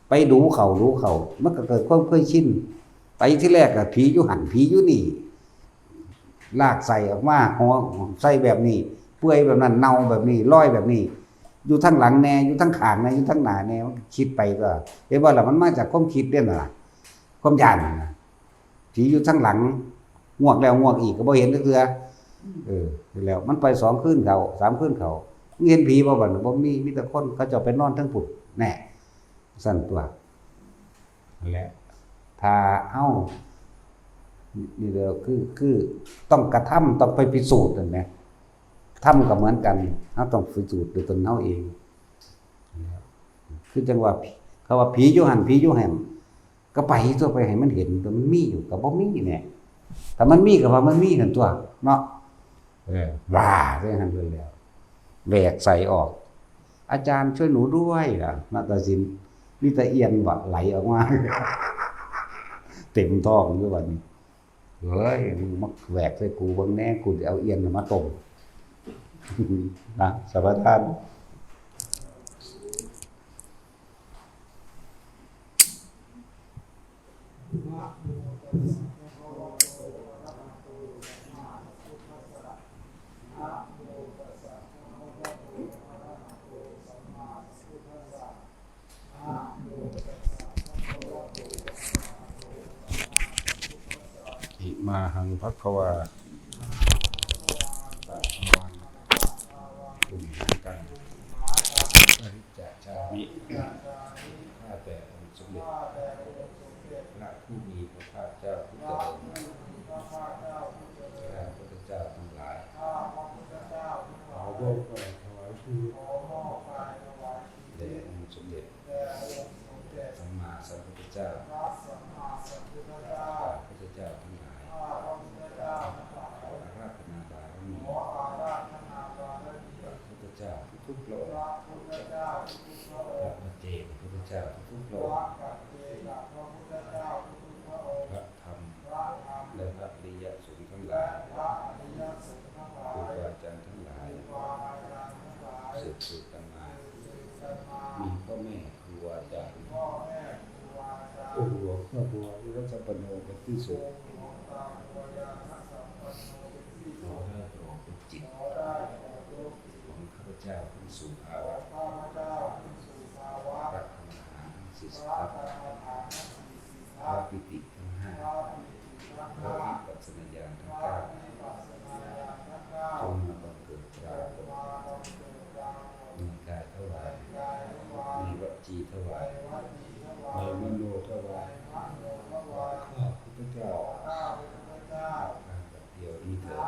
ไปดูเข้า ดูเข้า มันก็เกิดความเคยชิน ไปทีแรกก็ผีอยู่หั่น ผีอยู่นี่ ลากไส้ออกมา ห่อไส้แบบนี้ เปื่อยแบบนั้น เน่าแบบนี้ ลอยแบบนี้ อยู่ทางหลังแหน่ อยู่ทางข้างแหน่ อยู่ทางหน้าแหน่ มันก็คิดไปก็ เห็นบ่ล่ะ มันมาจากความคิดเด้นั่นล่ะ ความย้านนั่นน่ะ ผีอยู่ทางหลัง งวกแล้วงวกอีกก็บ่เห็นจักเทื่อ เออ แล้วมันไปสองคืนเข้า สามคืนเข้า มึงเห็นผีบ่บัดนี้ บ่มี มีแต่คนเขาเจ้าไปนอนเทิงพุ้น แหน่ ซั่นตั๊ว นั่นแหละ ถ้าเฮา นี่แหละ คือ คือต้องกระทำ ต้องไปพิสูจน์นั่นแหละ ธรรมก็เหมือนกัน เฮาต้องพิสูจน์ด้วยตนเฮาเอง คือจั่งว่า เขาว่าผีอยู่หั่น ผีอยู่หั่น ก็ไปตัว ไปให้มันเห็นตัว มันมีอยู่ ก็บ่มีแหน่ ถ้ามันมีก็ว่ามันมีหั่นตั๊วเนาะ เออ ว่าจั่งซั่นเลยแล้ว แหวกไส้ออก "อาจารย์ช่วยหนูด้วย" ล่ะ นาฏศิลป์ มีแต่เอียนบ่ไหลออกมา เต็มท้องอยู่บัดนี้ "เฮ้ย มึงมาแหวกใส่กูเบิ่งแหน่ กูสิเอาเอียนน่ะมาต้ม" นะ สมาทาน มาหังภัควา ตะมัง ตุมหังกัง ปริจจามิ ข้าแต่องค์สมเด็จ พระผู้มีพระภาคเจ้าผู้เจริญ ข้าพระพุทธเจ้าทั้งหลาย ขอมอบกายถวายชีวิต แด่องค์สมเด็จ พระสัมมาสัมพุทธเจ้า ข้าพระพุทธเจ้าทั้งหลาย ขออาราธนาบารมี พระพุทธเจ้าทุกๆพระองค์ พระปัจเจกพุทธเจ้าทุกๆพระองค์ พระธรรม และพระอริยสงฆ์ทั้งหลาย ครูบาอาจารย์ทั้งหลาย สืบสืบกันมา มีพ่อแม่ครูอาจารย์ องค์หลวงตาบัว วิรัตสัมปันโนเป็นที่สุด ขอได้โปรดยกจิตของข้าพเจ้าขึ้นสู่ภาวะ พระอรหันต์ทั้งสี่สิบทัศน์ พระปีติทั้งห้า พระวิปัสสนาญาณทั้งเก้า จงมาบังเกิดปรากฏ มีกายถวาย มีวจีถวาย มีมโนถวาย ข้าพุทธเจ้า ข้าพเจ้า เดี๋ยวนี้เถิด